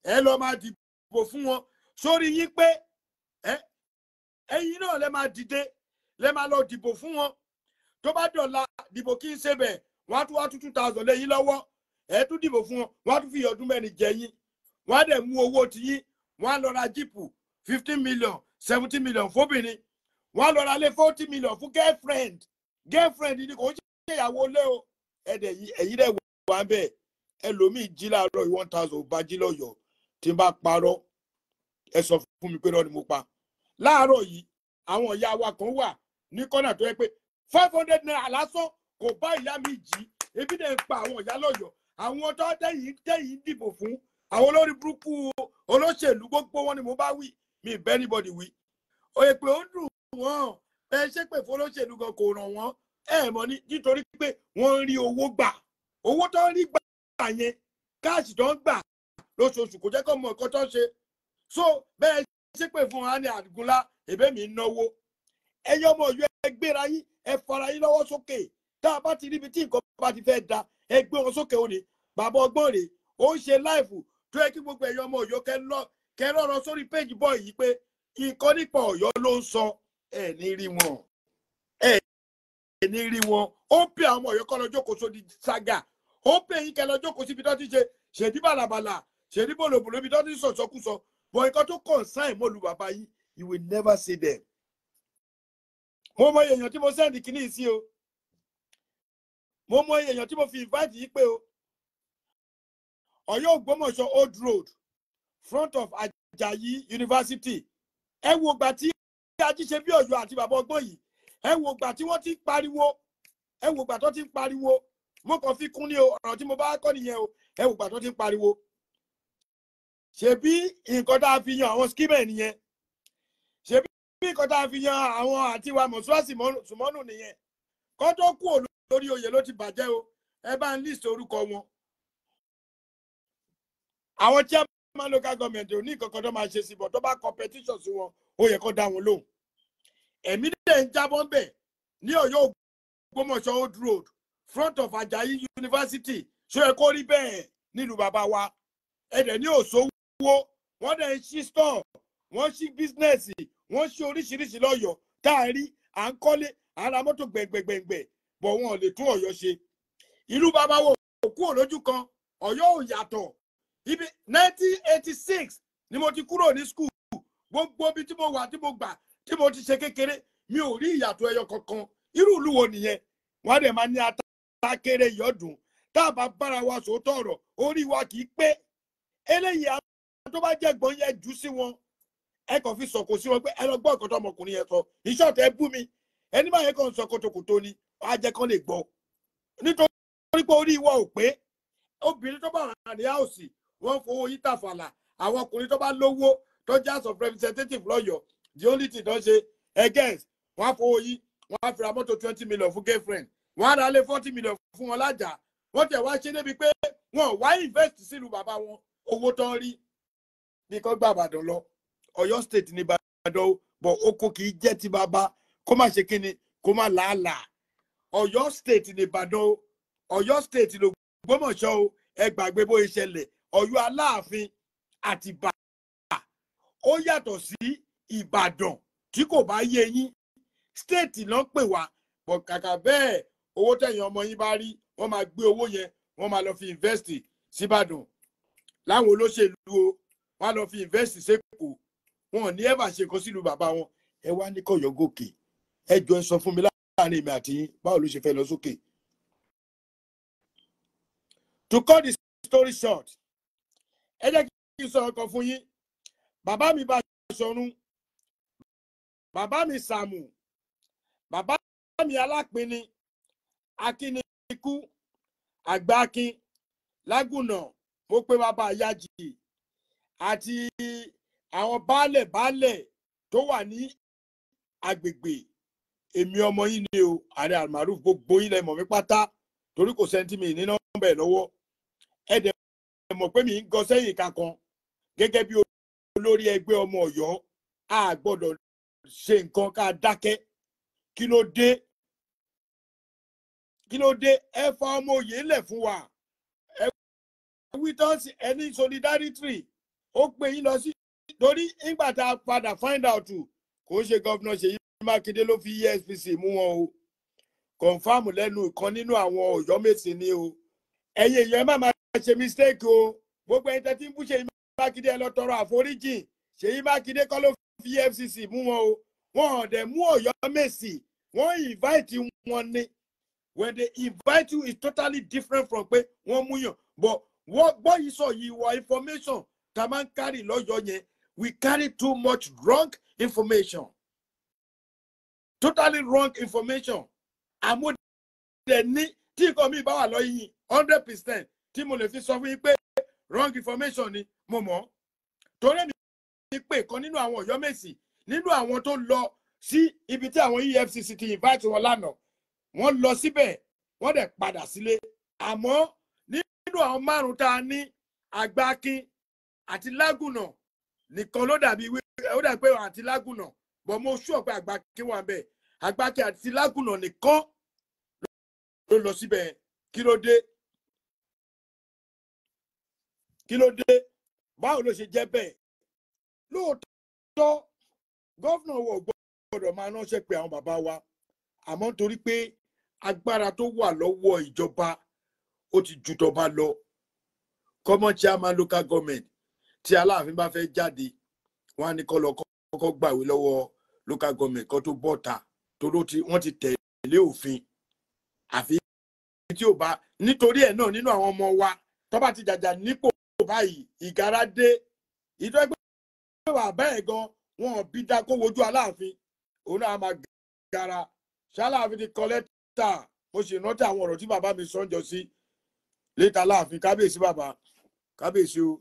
ẹ lọ máa dìbò fún wọn. Sórí yín pé ẹ̀yin náà lè máa dìde, lè máa lọ dìbò fún wọn. Tó bá dọ̀la dìbò kí n ṣe bẹ̀, wọ́n á tún wá 2,000 lé yín lọ́wọ́. Ẹ tún dìbò fún wọn, wọ́n á tún fi ọdún 4 jẹ yín. Wọ́n á dẹ̀ mú owó ti yín, wọ́n á lọ ra jíìpù 15 million, 70 million fóbìnrin. Wọ́n á lọ ra lé 40 million fún girlfriend. Girlfriend ni, kò ń ṣe ìyàwó lé o. Ẹ̀dẹ̀ ẹ̀yin dẹ̀ wà ń bẹ̀. Ẹlòmíì jí láàárọ̀ 1,000 ò bá jí lọ́yọ̀ọ́. Tí n bá parọ́, ẹ sọ fún mi pé irọ́ ni mo pa. Láàárọ̀ yìí, àwọn ìyá wa kan wà ní kọ́nà tó yẹ pé 500 naira lásán kò bá ìyá mi jí. Ebi dẹ̀ ń pa àwọn ìyá lọ́yọ̀ọ́. Àwọn tó tẹ̀yìn dìbò fún, àwọn olórí burúkú olóṣèlú gbogbo wọn ni mo bá wí, mi ì bẹ́ anybody wí. Òye pé ó dùn wọ́n, ẹ ṣe pé fún olóṣèlú gan kò ràn wọ́n. Ẹ mọ̀ ní nítorí pé wọ́n ń rí owó gbà. Owó tó ń rí gbà yẹn, káàṣì tó ń gbà lóṣooṣù kò jẹ́ kó mọ nǹkan tó ń ṣe. So bẹ́ẹ̀ ṣe pé fún wa ní Àgúnlá, èbẹ́ mi ń náwó. Ẹ̀yin ọmọ Ọ̀yọ́, ẹ gbéra yín, ẹ fara yín lọ́wọ́ sókè. Tá a bá ti ríbi tí nǹkan bá ti fẹ́ da, ẹ gbé wọn sókè. Ó ní bàbá ọgbọ́n rèé, ó ń ṣe láìfù tó yẹ kí gbogbo ẹ̀yin ọmọ Ọ̀yọ́ kẹ́ lọ́rọ̀ sórí péjì bọ́ yìí pé nǹkan nípa Ọ̀yọ́ ló ń sọ. Ẹ ní rí wọn, ẹ ní rí wọn. Ó pè àwọn ọmọ Ọ̀yọ́ kọ́ lọ jókòó sódi sága. Ó pè yín kẹ́ lọ jókòó síbi tó ti ṣe ṣèdí bàlàbàlà, ṣèdí bòlòbòlò, ibi tó ti sọ̀sọ́kúsọ. But nǹkan tó concern mọ́lu bàbá yín, you will never see them. Mo mọ èèyàn tí mo send kíní sí o. Mo mọ èèyàn tí mo fi invite yìí pé o. Ọ̀yọ́ Ògbómọ̀ṣọ́ Old Road, front of Ajayi University. Ẹ wo ìgbà tí Ajíṣebí Ọ̀yọ́ àti bàbá ọgbọ́n yìí, ẹ wo ìgbà tí wọ́n ti ń pariwo, ẹ wo ìgbà tó ti ń pariwo. Mo kàn fi kún ní o, ọ̀rọ̀ tí mo bá kọ́ nìyẹn o. Ẹ wo ìgbà tó ti ń pariwo. Ṣebí nǹkan tá a fi yan àwọn skimẹ̀ nìyẹn. Ṣebí nǹkan tá a fi yan àwọn àti wa Mọ̀súwásì Sùmọ́nù nìyẹn. Kọ́ tó kú lórí oyè ló ti bàjẹ́ o. Ẹ bá ń list orúkọ wọn. Àwọn chairman local government ò ní nǹkan kan tó máa ṣe sí, bọ̀ tó bá competition sí wọn, ó yẹ kó dá wọn lóhùn. Ẹ̀mí dẹ̀ ń jábọ́ ń bẹ̀ ní Ọ̀yọ́ Ògbómọ̀ṣọ́ Old Road, front of Ajayi University. Ṣó yẹ kó rí bẹ́ẹ̀ nílùú bàbá wa? Ẹ̀dẹ̀ ní òṣòwò, wọ́n dẹ̀ ń ṣí store, wọ́n ṣí business, wọ́n ṣí oríṣiríṣi lọ́yọ̀ọ́ tá a rí, à ń kọ́lé, à ń ra mọ́tò gbẹ̀ngbẹ̀ngbẹ̀, bọ̀ wọn ò lè tún Ọ̀yọ́ ṣe. Ìlú bàbá wo kúrò lójú kan, Ọ̀yọ́ ò yàtọ̀. Ibi 1986 ni mo ti kúrò ní school. Gbogbo ibi tí mo wà, tí mo gbà, tí mo ti ṣe kékeré, mi ò rí ìyàtọ̀ ẹyọ kankan. Irú ìlú wo nìyẹn? Wọ́n á dẹ̀ máa ní atákéré ìyọ́dún. Tá a bá bára wa sòótọ́ ọ̀rọ̀, orí wa kì í pé. Eléyìí àwọn tó bá jẹ́ gbọ́n yẹn jù sí wọn. Ẹ kàn fi sọ̀kò sí wọn pé ẹ lọ gbọ́ nǹkan tó ọmọkùnrin yẹn sọ. Ìṣọ̀tẹ̀ ẹ bú mi. Ẹni máa yẹn kàn sọ kòtòkòtò ni, á jẹ́ kán lè gbọ́. Nítorí pé orí wa ò pé. Obìnrin tó bá wà ní áùsì, wọ́n fowó yí tàfàlà. Àwọn ọkùnrin tó bá lówó tó jẹ́ House of Representative lọ́yọ̀ọ́, the only thing tó ń ṣe against Wọ́n á fowó yín, wọ́n á fi ra mọ́tò 20 million fún girlfriend, wọ́n á ra lé 40 million fún wọn lájà. Wọ́n tẹ̀ wá ṣe débi pé wọn ò wá invest sílùú bàbá wọn. Owó tán rí bí kò gbà Ìbàdàn lọ. Ọ̀yọ́ State ní Ìbàdàn o, bọ̀ oko kì í jẹ́ ti bàbá kó má ṣe kíni, kó má làálàá. Ọ̀yọ́ State ní Ìbàdàn o, Ọ̀yọ́ State ló Gbọ́mọ̀ṣọ́ o. Ẹ gbàgbé bó ṣẹlẹ̀. Ọ̀yọ́ Aláàfin àti Ìbà ó yàtọ̀ sí Ìbàdàn. Tí kò bá yé yín, state ló ń pè wá bọ̀. Kàkà bẹ́ẹ̀, owó tẹ̀yìn ọmọ yín bá rí, wọ́n máa gbé owó yẹn, wọ́n máa lọ fi invest síbàdàn láwọn olóṣèlú o. Wọ́n á lọ fi invest sẹ́kọ̀ọ́. Wọn ò ní ever ṣe nǹkan sílùú bàbá wọn. Ẹ wá ní kọ̀yọ́ gòkè. Ẹ jọ, ẹ sọ fún mi, láàrin èmi àti yín, báwo ló ṣe fẹ́ lọ sókè? To cut the story short, ẹ jẹ́ kí n sọ ọkàn fún yín. Bàbá mi bá Ṣọ̀run, bàbá mi Sàmù, bàbá mi Alápinni, Akínikú, Àgbákin Lágùnà, mo pé bàbá Yájì àti àwọn baálẹ̀ baálẹ̀ tó wà ní agbègbè. Èmi ọmọ yín ni o, Ààrẹ Almaroof. Gbogbo yín lẹ mọ̀ mí pátá, torí kò sẹ́ni mi ní nọ́mbà ẹ̀ lọ́wọ́. Ẹ dẹ̀ mọ̀ pé mi ń gọ sẹ́yìn ìka kan gẹ́gẹ́ bí olórí ẹgbẹ́ ọmọ Ọ̀yọ́. A gbọ́dọ̀ ṣe nǹkan ká dákẹ́. Kí ló dé? Kí ló dé? Ẹ fa ọmọ òye lẹ̀ fún wa. Ẹ wí tán sí ẹni solidarity ó pè yín lọ sí, torí nígbà tá a padà find out, kò ń ṣe Governor Ṣèyí Mákindé ló fi EFCC mú wọn o. Confirm lẹ́nu ìkan nínú àwọn Ọ̀yọ́mèsì ni o. Ẹ̀yin èèyàn, ẹ má máa ṣe mistake o. Gbogbo ẹ̀yin tẹ́tí ń bú Ṣèyí Mákindé, ẹ lọ tọrọ àforíjìn. Ṣèyí Mákindé kọ́ ló fi EFCC mú wọn o. Wọn ò dẹ̀ mú Ọ̀yọ́mèsì, wọ́n invite wọn ni. When they invite you is totally different from pé wọ́n mú yàn. But wọ́n gbọ́ yìí, sọ yìí wọ information tá a máa ń carry lọ́yọ̀ọ́ yẹn, we carry too much wrong information, totally wrong information. Àmúdẹ̀ ní tí nǹkan mi bá wà lọ́yìn 100% tí mo lè fi sọ fún yín pé wrong information ni, mo mọ̀ torí mi pé kan nínú àwọn Ọ̀yọ́mèsì, nínú àwọn tó lọ sí ibi tí àwọn EFCC ti invite wọn lánàá. Wọ́n lọ síbẹ̀, wọ́n dẹ̀ padà sílé. Àmọ́ nínú àwọn márùn tá a ní, Àgbákin àti Lágùnà nìkan ló dàbí, ó dàbí pé àti Lágùnà bọ̀, mo sure pé Àgbákin wà bẹ́ẹ̀. Àgbákin àti Lágùnà nìkan ló lọ síbẹ̀. Kí ló dé? Kí ló dé? Báwo ló ṣe jẹ́ bẹ́ẹ̀? Lóòótọ́, governor wọ̀ gbọ́dọ̀ máa ránṣẹ́ pé àwọn bàbá wa, àmọ́ nítorí pé agbára tó wà lọ́wọ́ ìjọba ó ti ju tọba lọ. Common chairman local government, tí Aláàfin bá fẹ́ jáde, wọ́n á ní kó lọ kọ́kọ́ gbàwé lọ́wọ́ local government kó tó bọ́ta, torí wọ́n ti tẹ̀lé òfin. Àfi tí ò bá nítorí ẹ̀ náà, nínú àwọn ọmọ wa tó bá ti jàjà nípò báyìí, ìgárá dé. Ìtọ́ ẹgbẹ́ bàbá ẹ̀ gan, wọn ò bí dá kó wojú Aláàfin, òun náà máa gara ṣáláàfin ti kọ lẹ́tà. Mo sì rántí àwọn ọ̀rọ̀ tí bàbá mi sọ́njọ sí létà Aláàfin. Kábíyèsí, bàbá, kábíyèsí o.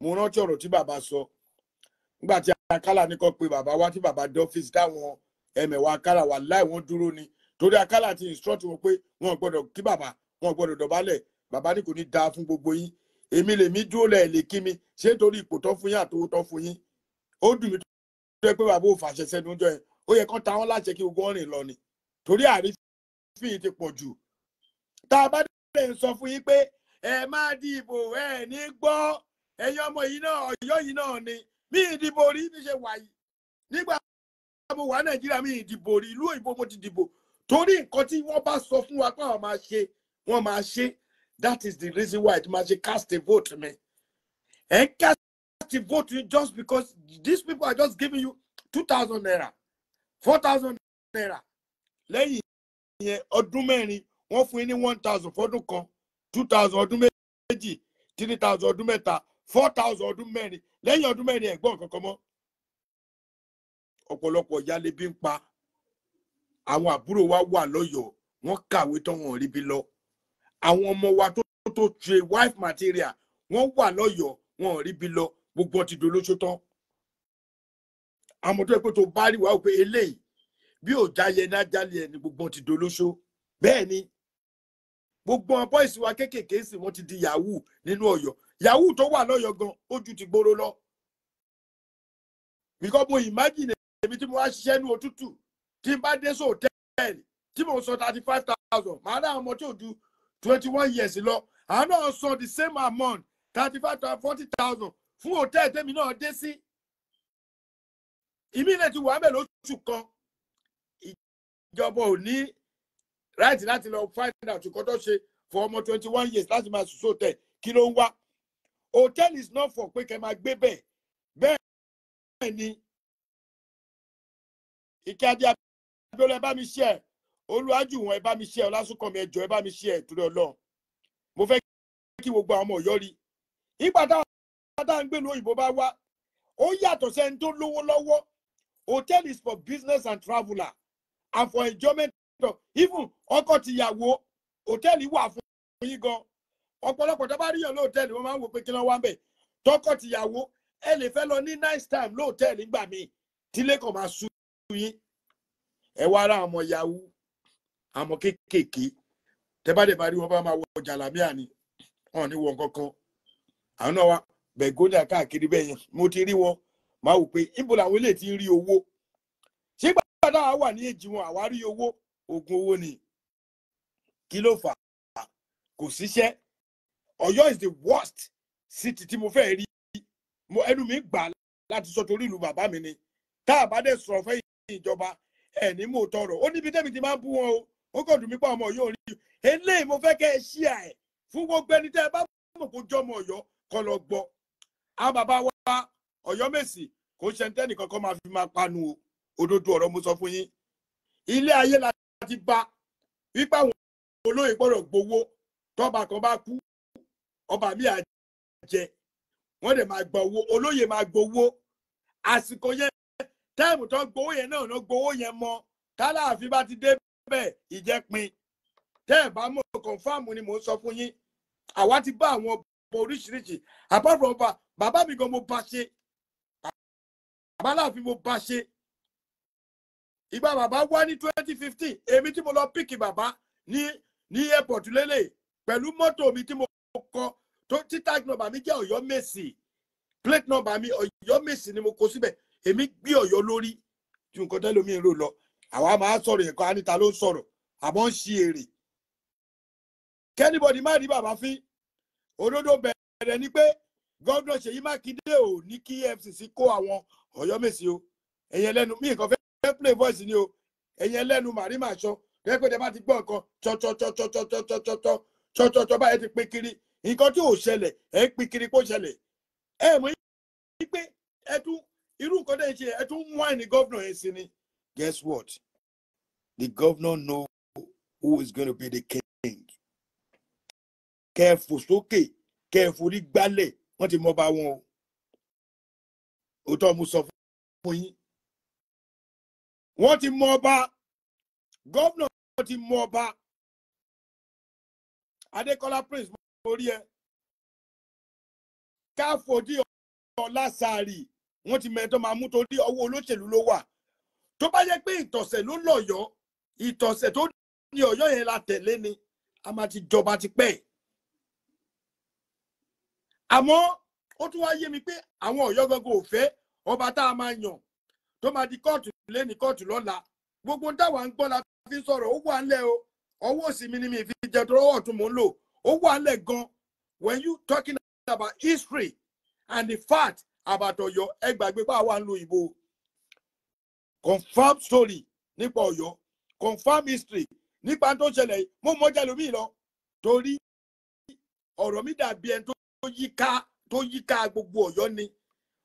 Mo rántí ọ̀rọ̀ tí bàbá sọ nígbà tí Akálà ní kó pe bàbá wá, tí bàbá dé ọ́fíìsì, táwọn ẹ̀mẹ̀wà Akálà wà láì wọ́n dúró ni, torí Akálà ti instruct wọn pé wọn ò gbọ́dọ̀ kí bàbá, wọn ò gbọ́dọ̀ dọ̀bálẹ̀. Bàbá ní kò ní dáa fún gbogbo yín, èmi lèmi dúró lẹ̀ lè kí mi ṣé nítorí ipò tó fún yín àtowó tó fún yín. Ó dùn mí tó yẹ pé bàbá ò fàṣẹ sẹ́nu ọjọ́ yẹn. Ó yẹ kán ta wọn láṣẹ kí gbogbo wọn rìn lọ ni, torí àrífín ti pọ̀ jù. Tá a bá dẹ̀ ń sọ fún yín pé ẹ má dìbò, ẹ ní gbọ́. Ẹ̀yin ọmọ yìí náà, Ọ̀yọ́ yìí náà ni mí ìdìbò rí bí ṣe wà yìí. Nígbà mo wà Nàìjíríà, mi ìdìbò rí. Ìlú òyìnbó mo ti dìbò, torí nǹkan tí wọ́n bá sọ fún wa pé àwọn máa ṣe, wọ́n máa ṣe. That is the reason why it máa ṣe cast a vote mi. Ẹ ń cast a vote just because these people are just giving you ₦2,000, ₦4,000. Lẹ́yìn ìyẹn, ọdún 4, wọ́n fún yín ní 1,000 fọ́dún kan, 2,000 ọdún 2, 3,000 ọdún 3, 4,000 ọdún 4. Lẹ́yìn ọdún 4, ẹ̀gbọ́n kankan mọ́. Ọ̀pọ̀lọpọ̀ ìyáálé bí ń pa. Àwọn àbúrò wa wà lọ́yọ̀ọ́, wọ́n kàwé tán, wọn ò ríbi lọ. Àwọn ọmọ wa tó ṣe wife material, wọ́n wà lọ́yọ̀ọ́, wọn ò ríbi lọ. Gbogbo wọn ti dolóṣó tán. Àmọ́ tó yẹ pé tó bá rí wa ó pé eléyìí Bí ò jáyé náà jálè ẹni, gbogbo wọn ti dolóṣó. Bẹ́ẹ̀ ni gbogbo wọn boys wa kéékèèké sì, wọ́n ti di yahoo nínú Ọ̀yọ́. Yahoo tó wà lọ́yọ̀ọ́ gan, ó ju ti gbòòrò lọ. Because mo imagine èmi tí mo wá ṣiṣẹ́ ní òtútù, tí n bá dé sí hòtẹ́ẹ̀lì tí mo sọ 35,000, màá dá àwọn ọmọ tí ò ju 21 years lọ, àwọn náà sọ the same amount, 35,000, 40,000 fún hòtẹ́ẹ̀lì tèmi náà dé sí. Ìmílẹ̀ ti wà mẹ́ lóṣù kan. Ìjọba ò ní right láti lọ find out nǹkan tó ṣe for ọmọ 21 years láti máa sùn sóòtẹ̀. Kí ló ń wá? Hotel is not for pé kẹ́ máa gbé bẹ́ẹ̀. Bẹ́ẹ̀ ni Ìkíadé Abíọ́lá, ẹ bá mi ṣe ẹ. Olùwájú wọn, ẹ bá mi ṣe ẹ. Ọlásùnkànmí, ẹjọ, ẹ bá mi ṣe ẹ torí Ọlọ́run. Mo fẹ́ kí gbogbo àwọn ọmọ Ọ̀yọ́ rí ìgbà táwọn tá ń gbé lóyìnbó bá wá, ó yàtọ̀ sẹ́ni tó lówó lọ́wọ́. Hotel is for business and traveller and for enjoyment of even ọkọ tìyàwó. Hòtẹ́ẹ̀lì wà fún yín gan. Ọ̀pọ̀lọpọ̀ tó bá ríyàn lóòtẹ́ẹ̀lì, wọ́n máa ń wò pé kí ló wá ń bẹ̀. Tọkọ tìyàwó, ẹ lè fẹ́ lọ ní nice time lóòtẹ́ẹ̀lì nígbà míì tílé kan máa sú yín. Ẹ wá ra àwọn yahoo, àwọn kéékèèké, tẹ bá dẹ̀ bá rí wọn, bá máa wọ jàlámíà ni, wọn ò ní wọ nǹkan kan. Àwọn náà wá bẹ̀gódà káàkiri bẹ́ẹ̀ yẹn. Mo ti rí wọn, máa wò pé níbo làwọn eléyìí ti ń rí owó. Ṣé gbàdá wà ní èjì wọn àwa rí owó? Oògùn owó ni. Kí ló fà á? Kò síṣẹ́. Ọ̀yọ́ is the worst city tí mo fẹ́ rí. Mo ẹnu mi gbà láti sọ torí ìlú bàbá mi ni. Tá a bá dẹ̀ sọ̀rọ̀ fẹ́ ìjọba ẹ̀ ní mò ń tọrọ ó níbi tẹ́mi ti máa ń bú wọn o. Ó kàn dùn mí pa ọmọ yóò rí eléyìí. Mo fẹ́ kẹ́ ẹ ṣí ẹ̀ fún gbogbo ẹni tẹ́ ẹ bá mọ̀ kó jọmọ Ọ̀yọ́ kọ́ lọ gbọ́. Àwọn bàbá wa Ọ̀yọ́mèsì kò ṣe tẹ́nìkan kan máa fi máa panu o. Òdodo ọ̀rọ̀ mo sọ fún yín. Ilé ayé la ti bá wípé àwọn olóyè gbọ́dọ̀ gbowó. Tọ́ba kan bá kú, ọba mi à jẹ, wọ́n dẹ̀ máa gba owó, olóyè máa gbowó. Àsìkò yẹn, time tó gbowó yẹn náà ló gbowó yẹn mọ́. Tálàáfin bá ti dé bẹ́ẹ̀, ìjẹ́pin. Tẹ́ ẹ̀ bá mọ̀, confirm ni mò ń sọ fún yín. Àwa ti bá àwọn ọba oríṣiríṣi, apart from ọba bàbá mi gan, mo bá ṣe bàbá láàfin, mo bá ṣe. Ìgbà bàbá wá ní 2015, èmi tí mo lọ pick bàbá ní airport lélẹ̀ pẹ̀lú mọ́tò mi tí mo kọ tó tí tag number mi jẹ́ Ọ̀yọ́ Mèsì, plate number mi Ọ̀yọ́ Mèsì ni mo kọ síbẹ̀. Èmi gbé Ọ̀yọ́ lórí ju nǹkan tẹ́lẹ̀ mi ń rò lọ. Àwa máa sọ̀rọ̀ ẹ̀kọ́ anita ló ń sọ̀rọ̀ àmọ́ ń ṣe èrè. Kí anybody má rí bàbá fín. Òdodo bẹ̀rẹ̀ ni pé Governor Ṣèyí Mákindé ò ní kí EFCC kó àwọn Ọ̀yọ́mèsì o. Ẹ̀yìn ẹlẹ́nu mi nǹkan fẹ́ play voice ni o. Ẹ̀yìn ẹlẹ́nu màrí màá sọ pé tẹ bá ti gbọ́ nǹkan tsọ́tsọ́tsọ́tsọ́tsọ́tsọ́tsọ́tsọ́tsọ́ báyẹn, ti pín kiri nǹkan tí ò ṣẹlẹ̀, ẹ̀ ń pín kiri kó ṣẹlẹ̀. Ẹ mọ̀ pé ẹ tún irú nǹkan tẹ́ ẹ ṣe, ẹ tún wáìnì governor yẹn sí ni. Guess what? The governor know who is going to be the king. Kẹ́ ẹ fò sókè, kẹ́ ẹ forí gbálẹ̀, wọ́n ti mọ bá wọn o. Òótọ́ mo sọ fún yín, wọ́n ti mọ ọba. Governor ti mọ ọba. Adékọ́lá Prince, mo rí ẹ. Káfọ́dí Ọlásàárì, wọ́n ti mẹ́tọ́ máa mú torí ọwọ́ olóṣèlú ló wà. Tó bá yẹ pé ìtọ̀sẹ̀ ló lọ́yọ̀ọ́, ìtọ̀sẹ̀ tó ní Ọ̀yọ́ yẹn la tẹ̀lé ni, a máa ti jọba ti pẹ́. Àmọ́ ó tún wá yé mi pé àwọn Ọ̀yọ́ gangan ò fẹ́ ọba tá a máa yàn tó máa di kóòtù lẹ́ni, kóòtù lọ́la. Gbogbo táwa ń gbọ́ la fi sọ̀rọ̀. Ó wà ńlẹ̀ o. Ọwọ́ òsì mi ni mi fi jẹ tó, ọwọ́ ọ̀tún mò ń lò. Ó wà ńlẹ̀ gan. When you talking about history and the fact about Ọ̀yọ́, ẹ gbàgbé pé àwa ń lo ìbò. Confirm story nípa Ọ̀yọ́, confirm history nípa tó ṣẹlẹ̀ yìí, mo mọjà lómi lọ torí ọ̀rọ̀ mi dàbí ẹni tó yíká gbogbo Ọ̀yọ́ ni.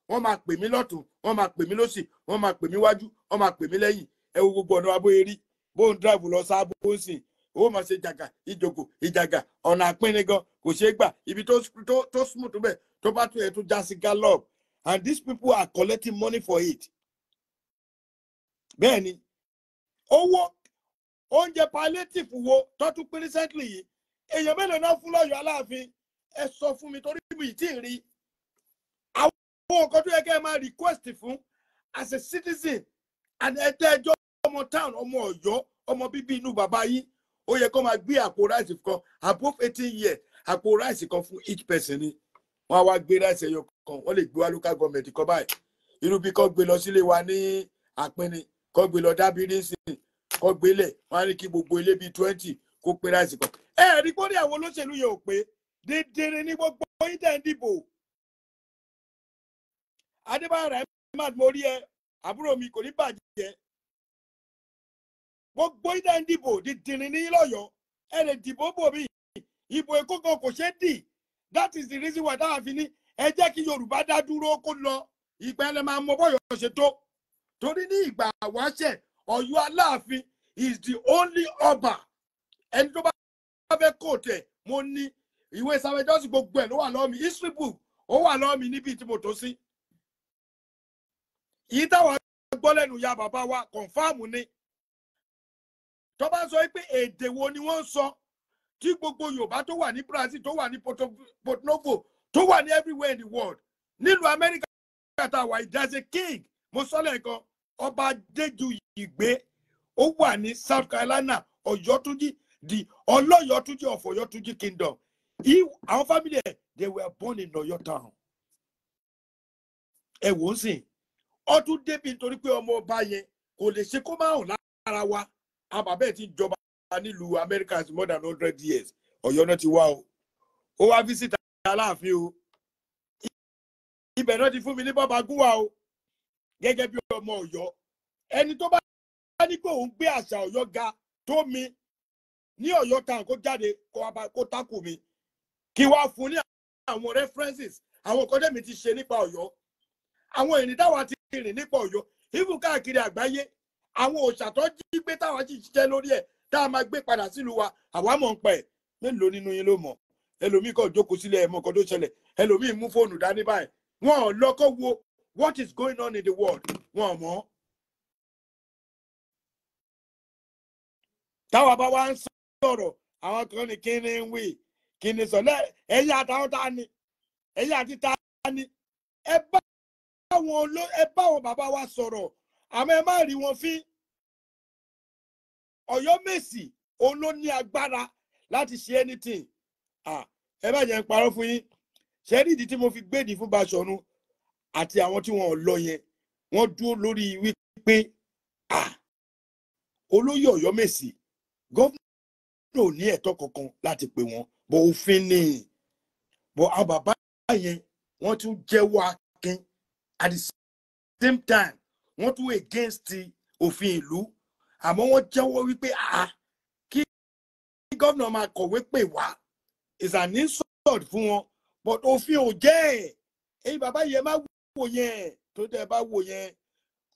Wọ́n máa pè mí lọ́tún, wọ́n máa pè mí lọ́sì, wọ́n máa pè mí wájú, wọ́n máa pè mí lẹ́yìn. Ẹ wo gbogbo ọ̀nà abóyè bó ń drive lọ sábó ń sìn, ó máa ṣe jàgà ìjòkó ìjàgà. Ọ̀nà àpínrin gan kò ṣeé gbà. Ibi tó smooth bẹ́ẹ̀, tó bá tún yẹ tó já sí gallop, and these people are collecting money for it. Bẹ́ẹ̀ ni owó oúnjẹ palliative wo tó tún pín recently yìí, èèyàn mélòó náà fún lọ́yọ̀ọ́ Aláàfin? Ẹ sọ fún mi torí mi ì tí ì rí àwọn nǹkan tó yẹ kẹ́ ẹ máa request fún as a citizen and ẹ̀tẹ́ ẹjọ́. ọmọ town, ọmọ Ọ̀yọ́, ọmọ bíbí inú bàbá yín, ó yẹ kó máa gbé àpò rice kan above 18 years, àpò rice kan fún each person ni. Wọ́n á wá gbé rice ẹyọ kan, wọ́n lè gbé wá local government kan báyìí, irú bí kò gbé lọ sílé wa ní Àpínní, kò gbé lọ Dábírí sí, kò gbélé. Wọ́n á ní kí gbogbo ilé bíi 20 kó pé rice kan. Ẹ rí kó ní àwọn olóṣèlú yẹn ò pé dédéré ní gbogbo yín tẹ̀ ń dìbò. Adébáyọ̀ Rahmat, mo rí ẹ, àbúrò mi, kò ní bàjẹ́. Gbogbo yín tẹ̀ ń dìbò, dídìrín ní lọ́yọ̀ọ́. Ẹ lè dìbò bò mí, ìbò Èkó kan kò ṣeé dì. That is the reason why táwa fi ní ẹ jẹ́ kí Yorùbá dá dúró kó lọ. Ìgbà ẹ lè máa mọ bọ́yọ̀ ṣe tó, torí ní ìgbà àwáṣẹ̀, Ọ̀yọ́ Aláàfin is the only ọba. Ẹni tó bá fẹ́ kó tẹ̀, mo ní ìwé sàwẹ́jọ́sì, gbogbo ẹ̀ ló wà lọ́wọ́ mi, history book ó wà lọ́wọ́ mi níbi tí mo tó sí. Yìí táwa gbọ́ lẹ́nu ya bàbá wa, confirm ni. Tó bá sọ pé èdè wo ni wọ́n ń sọ tí gbogbo Yorùbá tó wà ní Brazil, tó wà ní Porto Novo, tó wà ní everywhere in the world, nílùú Amẹ́ríkà tá a wà, there's a king. Mo sọ lẹ́ẹ̀kan, Ọba Adéjùyìgbé, ó wà ní South Carolina, Ọ̀yọ́túnjí, the Ọlọ́yọ̀túnjí of Ọ̀yọ́túnjí kingdom. Àwọn family ẹ̀, they were born in Ọ̀yọ́ town. Ẹ wò ó sìn, ọtún débi nítorí pé ọmọ ọba yẹn kò lè ṣe kó má hàn lára wa. Àwọn bàbá ẹ̀ ti jọba nílùú Amẹ́ríkà more than 100 years. Ọ̀yọ́ náà ti wá o. Ó wá visit Aláàfin o. Ibẹ̀ náà ti fún mi ní bàbá gúnwà o, gẹ́gẹ́ bí ọmọ Ọ̀yọ́. Ẹni tó bá ní pé òun gbé àṣà Ọ̀yọ́ ga tó mi ní Ọ̀yọ́ town, kó jáde kó tákù mi, kí wá fún ní àwọn references, àwọn nǹkan tẹ̀mí ti ṣe nípa Ọ̀yọ́, àwọn ìrìn táwa ti rìn nípa Ọ̀yọ́, even káàkiri àgbáyé, àwọn òòṣà tó jí gbé táwa sì ṣiṣẹ́ lórí ẹ̀ tá a máa gbé padà sílùú wa. Àwa mọ̀ ń pa ẹ̀. Mélòó nínú yín ló mọ̀? Ẹlòmíì kàn jókòó sílẹ̀, ẹ̀ mọ̀ nǹkan tó ṣẹlẹ̀. Ẹlòmíì mú fóònù dání báyìí, wọn ò lọ kó wo what is going on in the world, wọn ò mọ̀. Táwa bá wá ń sọ̀rọ̀, àwọn kan ní kí ni ń wí, kí ni sọ ẹ̀yin àtàwọn tá a ní, ẹ̀yin àti tá a ní. Ẹ bá àwọn bàbá wa sọ̀rọ̀, àmọ́ ẹ má rí wọn fín. Ọ̀yọ́mèsì òun ló ní agbára láti ṣe anything. Ẹ má jẹ́ ń parọ́ fún yín. Ṣe rí ìdí tí mo fi gbèdì fún Baṣọ̀run àti àwọn tí wọn ò lọ yẹn, wọ́n dúró lórí wípé olóyè Ọ̀yọ́mèsì, gómìnà ò ní ẹ̀tọ́ kankan láti pè wọ́n bọ̀, òfin ni bọ̀. Àwọn bàbá yẹn, wọ́n tún jẹ́wọ́ akin, at the same time wọ́n tún against òfin ìlú, àmọ́ wọ́n jẹ́wọ́ wípé kí gómìnà máa kọ̀wé pè wá is an insult fún wọn, but òfin ò jẹ́ ẹ̀. Èyí bàbá yẹn má wò yẹn, tó tẹ́ ẹ bá wò yẹn,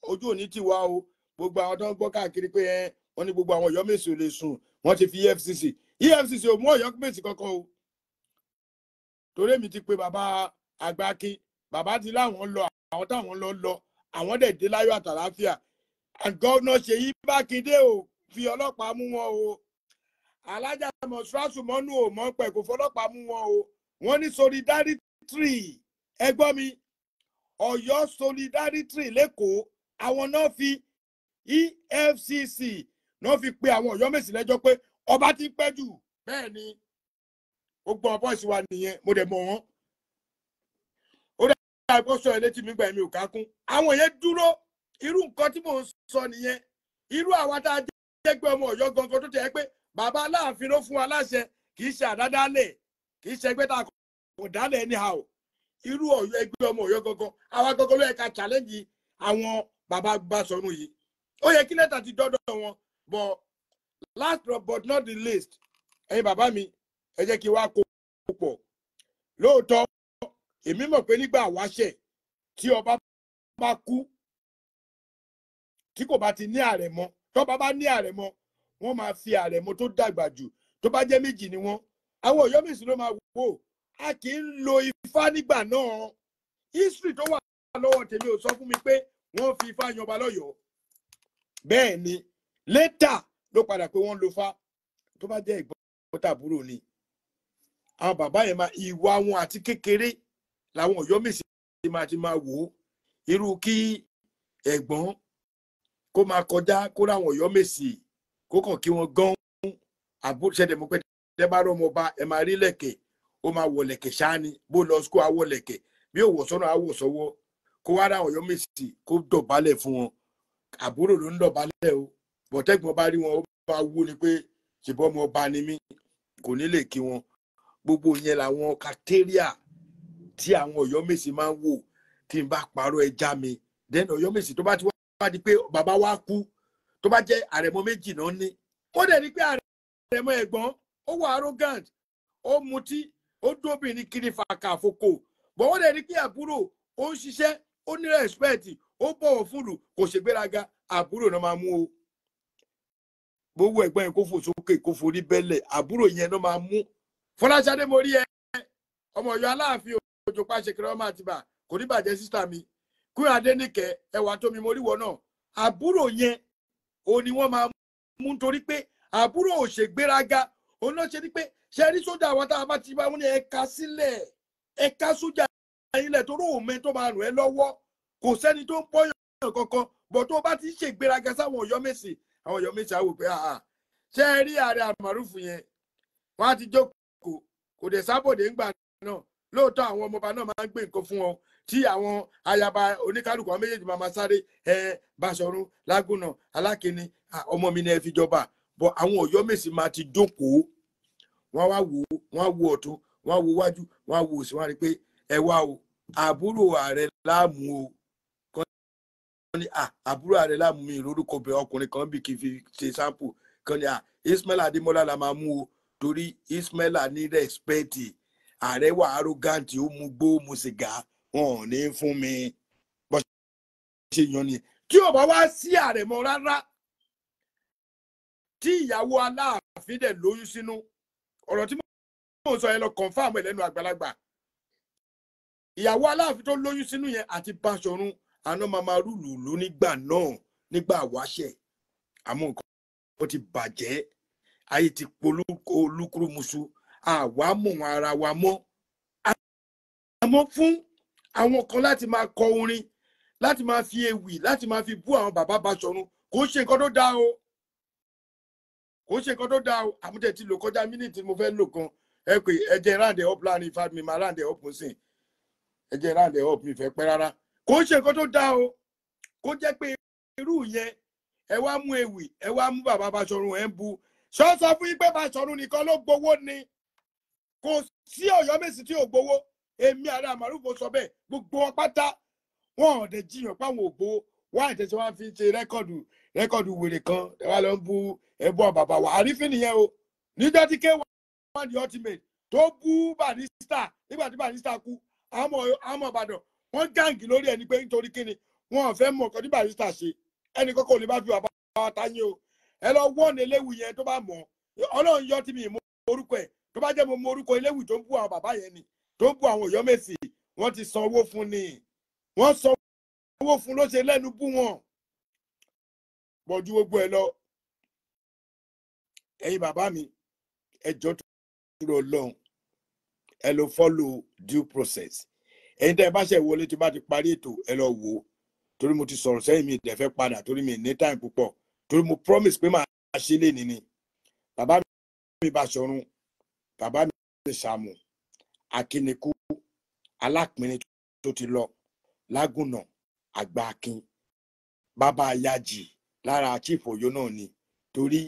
ojú òní ti wá o. Gbogbo àwọn tó ń gbọ́ káàkiri pé ẹ wọ́n ní gbogbo àwọn Ọ̀yọ́mèsì ò lè sùn, wọ́n ti fi EFCC, EFCC ò mú Ọ̀yọ́mèsì kankan o, torí èmi ti pe bàbá Àgbákin, bàbá ti láwọn lọ, àwọn táwọn lọ lọ, àwọn dẹ̀ dé láyọ̀ àtàláfíà. And Governor Ṣèyí Mákindé ò fi ọlọ́pàá mú wọn o. Alájà Mọ̀ṣúráṣù mọ́nú ò mọ́ pẹ̀, kò fọlọ́pàá mú wọn o. Wọ́n ní solidarity, ẹ gbọ́ mi, Ọ̀yọ́ solidarity lẹ́kọ̀ọ́, àwọn náà fi EFCC náà fi pe àwọn Ọ̀yọ́mèsì lẹ́jọ́ pé ọba ti ń pẹ́ jù. Bẹ́ẹ̀ ni, gbogbo àwọn boys wa nìyẹn, mo dẹ̀ mọ̀ wọ́n. Ó dẹ̀ kó sọ ẹ létí mi gbà mí ò kákún. Àwọn yẹn dúró. Irú nǹkan tí mò ń sọ nìyẹn. Irú àwa tá a jẹ́ pé ọmọ Ọ̀yọ́ gangan, tó tẹ̀ pé bàbá Aláàfin ló fún wa láṣẹ, kì í ṣe àdádálẹ̀, kì í ṣe ẹgbẹ́ tá a kò dálẹ̀ anyhow. Irú Ọ̀yọ́, ẹgbẹ́ ọmọ Ọ̀yọ́ gangan, àwa gangan ló yẹ ká challenge àwọn bàbá Basọ̀run yìí. Ó yẹ kí lẹ́tà ti dọ́dọ̀ wọn. But last but not the least, ẹ̀yin bàbá mi, ẹ jẹ́ kí wá kó pọ̀. Lóòótọ́, èmi mọ̀ pé nígbà wáṣẹ̀, tí ọba bá kú, tí kò bá ti ní àrẹ̀mọ, tọ́ba bá ní àrẹ̀mọ, wọ́n máa fi àrẹ̀mọ tó dàgbà jù. Tó bá jẹ́ méjì ni wọ́n, àwọn Ọ̀yọ́mèsì ló máa wò. A kì í lo ifá nígbà náà. History tó wà lọ́wọ́ tèmi ò sọ fún mi pé wọ́n fi ifá yanba lọ́yọ̀ọ́. Bẹ́ẹ̀ ni, later ló padà pé wọ́n lo ifá. Tó bá jẹ́ ìgbọ́n tàbúrò ni àwọn bàbá yẹn, máa ìwà wọn àti kékeré làwọn Ọ̀yọ́mèsì máa ti máa wò ó. Irú kí ẹ̀gbọ́n Kó máa kọjá kó ráwọn Ọ̀yọ́mèsì kó kàn kí wọn gan àbúrò ṣẹ̀dẹ̀ mọ̀ pé tẹ́ bá rọmọ ọba ẹ máa rí lẹ̀kẹ̀, ó máa wọ̀ lẹ̀kẹ̀ ṣáá ni, bó lọ sukú àwọ̀ lẹ̀kẹ̀, bí ó wọ̀ sọ́nà àwọ̀ sọ́wọ́, kó wá ráwọn Ọ̀yọ́mèsì kó dọ̀bálẹ̀ fún wọn. Àbúrò ló ń dọ̀bálẹ̀ o, bọ̀tẹ́gbọ̀n bá rí wọn ó bá wú ni pé ṣùgbọ́n ọmọ ọba ni mí, kò ní lè kí wọn. Gbogbo yẹn làwọn kàtẹ́ríà tí àwọn Ọ̀yọ́mèsì máa ń wò. Tí n bá parọ́ ẹja mi, then Ọ̀yọ́mèsì tó bá ti wá di pé bàbá wa kú, tó bá jẹ́ àrẹ̀mọ méjì náà ní, ó dẹ̀ ní pé àrẹ̀mọ ẹ̀gbọ́n ó wà arrogant, ó mutí, ó dóbìnrin kiri fàkàfokò, bọ̀ wọ́n dẹ̀ ní pé àbúrò ó ń ṣiṣẹ́, ó ní respect, ó bọ̀wọ̀ fúlù, kò ṣègbéraga, àbúrò náà máa mú o. Gbogbo ẹ̀gbọ́n yẹn kó fò sókè kó forí bẹ́lẹ̀, àbúrò yẹn náà máa mú. Fọláṣadé mo rí ẹ, ọmọ Ọ̀yọ́ Aláàfin Òjò pàṣẹkẹrẹ ọmọ Àtìbà, kò ní bàjẹ́ sísá mi. Kúrò Adéníkẹ́ ẹwà tómi mo rí wọ náà. Àbúrò yẹn ò ní wọ́n máa mú nítorí pé àbúrò ò ṣègbéraga. Òun náà ṣe ni pé ṣe rí sójà àwọn tá a bá ti bá wọn ní ẹ̀ka sílẹ̀, ẹ̀ka sójà ilẹ̀ tó rò mẹ́ tó máa rùn ẹ́ lọ́wọ́, kò sẹ́ni tó ń pọ́yàn kankan. Bọ̀ tó bá ti ṣègbéraga sáwọn Ọ̀yọ́mèsì, àwọn Ọ̀yọ́mèsì á wò pé àà ṣe rí ààrẹ àmàrúfù yẹn, wọ́n á ti jókòó, kò dẹ̀ sábòdè ńgbà náà. Lóòótọ́ àwọn ọmọọba náà máa ń gbé nǹkan fún wọn tí àwọn ayaba oníkálukú àwọn méjèèjì máa ma sáré ẹ Báṣọ̀run Lágúnà Alákìíní ọmọ mi ni ẹ fi jọba. Bọ̀ àwọn Ọ̀yọ́mèsì máa ti jókòó, wọ́n wá wò ó, wọ́n á wo ọ̀tún, wọ́n á wo wájú, wọ́n á wo òsì, wọ́n á rí pé ẹ wá o, àbúrò ààrẹ láàmú o. Kan ní àbúrò ààrẹ láàmú mi lórúkọ bẹ ọkùnrin kan bí kì í fi ṣe sample kan ní Ismail Adémọ́lá la máa mú o, torí Ismail ní rẹ́spẹ̀tì, ààrẹ wà arrogant, ó mu gbó mu sìgá, wọn ò ní fún mi. Bó ṣe yan ni tí ò bá wá sí ààrẹ mọ́ rárá, tí ìyàwó Aláàfin dẹ̀ lóyún sínú, ọ̀rọ̀ tí mò ń sọ yẹn lọ confirm ẹ̀ lẹ́nu àgbàlagbà. Ìyàwó Aláàfin tó lóyún sínú yẹn àti Báṣọ̀run àná máa máa rúlù lú nígbà náà, nígbà wáṣẹ̀. Àmọ́ nǹkan ó ti bàjẹ́, ayé ti polúkúrúmuṣu, àwa mọ̀ wọn ara wa mọ́. Àmọ́ fún àwọn kan láti máa kọ orin, láti máa fi ewì, láti máa fi bú àwọn bàbá Báṣọ̀run, kò ṣe nǹkan tó dáa o, kò ṣe nǹkan tó dáa o. Àmútẹ̀ ti lò kọjá mínítì mo fẹ́ lò kan, ẹ pé ẹ jẹ́ round up láàrin ifá mi máa round up sìn, ẹ jẹ́ round up mi fẹ́ pẹ́ rárá. Kò ṣe nǹkan tó dáa o, kó jẹ́ pé irú yẹn ẹ wá mú ewì, ẹ wá mú bàbá Báṣọ̀run ẹ ń bu. Ṣọ́ọ́sọ fún yín pé Báṣọ̀run nìkan ló gbowó ni, kò sí Ọ̀yọ́mèsì tí ò gbowó. Èmi ààrẹ àmàrúfò sọ bẹ́ẹ̀, gbogbo wọn pátá wọn ò dẹ̀ jiyàn páwọn ò gbowó. Wọn àìtẹ̀sẹ̀ wọn fi ṣe rẹ́kọ̀dù wèrè kan, ẹ wá lọ ń bu ẹbú bàbá wa. Àrífín nìyẹn o. Níjọ́ tí K1 the ultimate tó bú Barrister, nígbà tí Barrister kú, àwọn ọmọ Ìbàdàn wọ́n gáǹgì lórí ẹni pé nítorí kíni wọn ò fẹ́ mọ̀ nǹkan tí Barrister ṣe. Ẹnì kọ́kọ́ ò lè bá fi bàbá wa táyé o. Ẹ lọ wọ́n eléwu yẹn tó bá mọ̀, Ọlọ́run yọ tí mi mọ orúkọ ẹ̀, tó bá jẹ́ mo mọ orúkọ eléwu tó ń bú àwọn bàbá yẹn ni, tó ń bú àwọn Ọ̀yọ́mèsì, wọ́n ti san owó fún ni, wọ́n san owó fún ló ṣe lẹ́nu bú wọn. Bọ̀jú gbogbo ẹ lọ, ẹ̀yin bàbá mi, ẹ jọ̀ọ́ tó lọ lọ́hùn, ẹ lọ follow due process. Ẹ̀yin tẹ́ ẹ bá ṣe wọlé tí bá ti parí ètò, ẹ lọ wò ó, torí mo ti sọ̀rọ̀ sẹ́yìn mi ìdẹ̀ fẹ́ padà, torí mi ní time púpọ̀, torí mo promise pé màá ṣe lé ní ni. Bàbá mi Báṣọ̀run, bàbá mi Ṣàmù Akínikú, Alápinni tó ti lọ, Lágùnà Àgbà Akin, bàbá Ayájì lára chief Ọ̀yọ́ náà ni, torí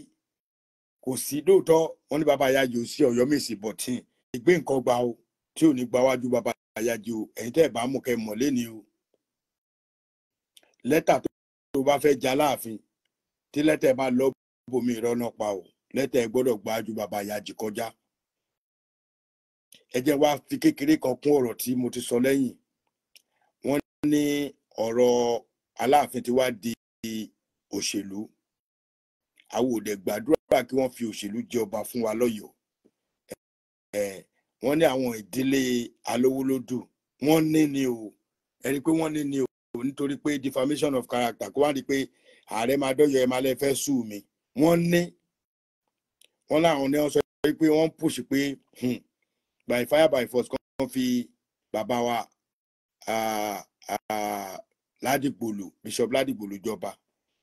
kò sí lóòótọ́ wọn ní bàbá Ayájì ò sí Ọ̀yọ́mèsì bọ̀tín ìgbé nǹkan gba o tí ò ní gba wájú bàbá Ayájì o. Ẹ̀yin tẹ́ ẹ̀ bá mú kẹ́ mọ̀ lẹ́ni o. Lẹ́tà tó bá fẹ́ já láàfin, tí lẹ́tà ẹ̀ bá lọ bòmí ìrọ́nà pa o, lẹ́tà ẹ̀ gbọ́dọ̀ gba ju bàbá Ayájì kọjá. Ẹ jẹ́ wá fi kékeré kan kún ọ̀rọ̀ tí mo ti sọ lẹ́yìn. Wọ́n ní ọ̀rọ̀ Aláàfin ti wá di òṣèlú. Àwọn ò dẹ̀ gbàdúrà kí wọ́n fi òṣèlú jẹ ọba fún wa lọ́yọ̀ọ́. Wọ́n ní àwọn ìdílé alówólódù, wọ́n ní ni o, ẹni pé wọ́n ní ni o, nítorí pé defamation of character kó wá di pé ààrẹ máa dọ́yọ̀ ẹ máa lẹ́ fẹ́ sùn mi. Wọ́n ní wọ́n láwọn ní wọ́n sọ pé wọ́n push pé by fire by force kan fi bàbá wa Ládìgbòlù, Bishop Ládìgbòlù jọba.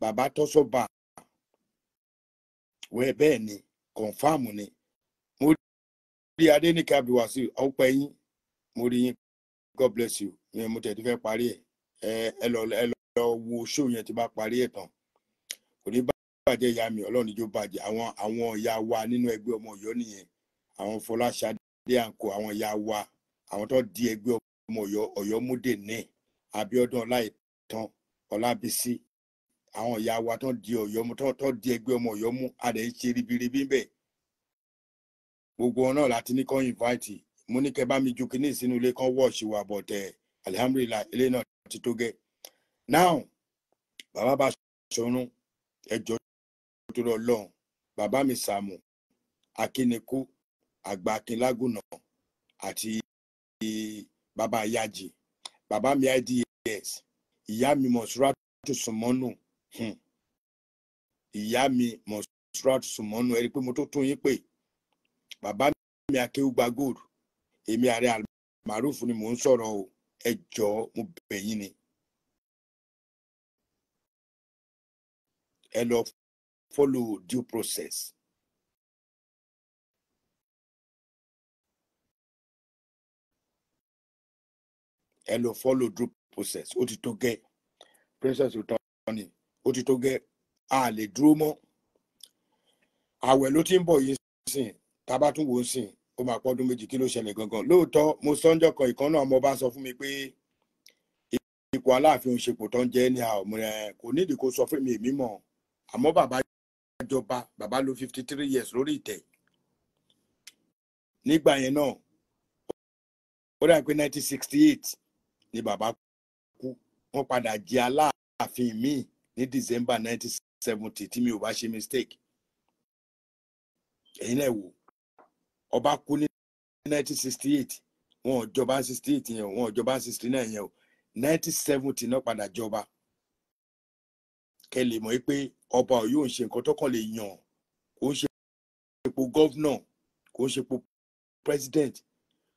Bàbá tọ́sọ́ba wẹ́ bẹ́ẹ̀ ni, kọ̀nfàmù ni. Mo rí Adéníkẹ́ Abdulwasiu, ọpẹ́ yín, mo rí yín, God bless you. Ìyẹn mo tẹ̀ ti fẹ́ parí ẹ̀. Ẹ lọ wo show yẹn tí bá parí ẹ̀ tán. Kò ní bàjẹ́ ìyá mi, Ọlọ́run níjó bàjẹ́. Àwọn ìyá wa nínú ẹgbẹ́ ọmọ Ọ̀yọ́ nìyẹn. Àwọn Fọláṣadé àǹkó, àwọn ìyá wa, àwọn tó di ẹgbẹ́ ọmọ Ọ̀yọ́, Ọ̀yọ́ múdè ní Abíọ́dún Ọláìtàn, Ọlábísí, àwọn ìyá wa tó di Ọ̀yọ́ mú, tó di ẹgbẹ́ ọmọ Ọ̀yọ́ mú, a dẹ̀ ń ṣe ribiribi ń bẹ̀. Gbogbo wọn náà láti ní kọ́ invite. Mo ní kẹ́ bá mi ju kinní sínú ilé kan wọ́ọ̀ṣì wa bọ̀ tẹ̀. Alihamdulilayi, ilé náà ti tó gẹ́. Now, bàbá bá ṣọrun, ẹjọ́ tó lọ lọ́hùn, bàbá mi Sàámù Akínikú, àgbà Akínlágùnà, àti bàbá Yaji, bàbá mi IDS, ìyá mi Mọ̀súrátù Sùnmọ́nù, ìyá mi Mọ̀súrátù Sùnmọ́nù, ẹ rí i pé mo tó tún yín pè. Bàbá mi Akéwùgbà Gold, èmi ààrẹ Almaroof ni mò ń sọ̀rọ̀ o. Ẹ jọ̀ọ́, mo bẹ̀ yín ni, ẹ lọ follow due process. Ẹ lọ follow due process. Ó ti tó gẹ́, Princess Otoni, ó ti tó gẹ́. A lè dúró mọ́. Àwẹ̀ ló ti ń bọ̀ yìí sìn, tá a bá tún wò ó sìn, ó máa pọ́dún 2. Kí ló ṣẹlẹ̀ gangan? Lóòótọ́, mo sọ́njọ́ kan, ìkan náà ọmọ bá sọ fún mi pé ipò Aláàfin òṣèpò tó ń jẹ́ ní àwọn ẹ̀ kò nídìí kó sọ fún mi, èmi mọ̀. Àmọ́ bàbá jọba, bàbá lò 53 years lórí ìtẹ́ nígbà yẹn náà. Ó dà pé 1968 ni bàbá kú. Wọ́n padà jẹ Aláàfin míì ní December 1970, tí mi ò bá ṣe mistake. Ẹ̀yin náà wò, ọba kú ní 1968, wọn ò jọba 68 yẹn, wọn ò jọba 69 yẹn o, 1970 náà padà jọba. Kẹ́ lè mọ̀ pé ọba ò yóò ṣe nǹkan tó kàn lè yàn. Kò ń ṣe ipò governor, kò ń ṣe ipò president,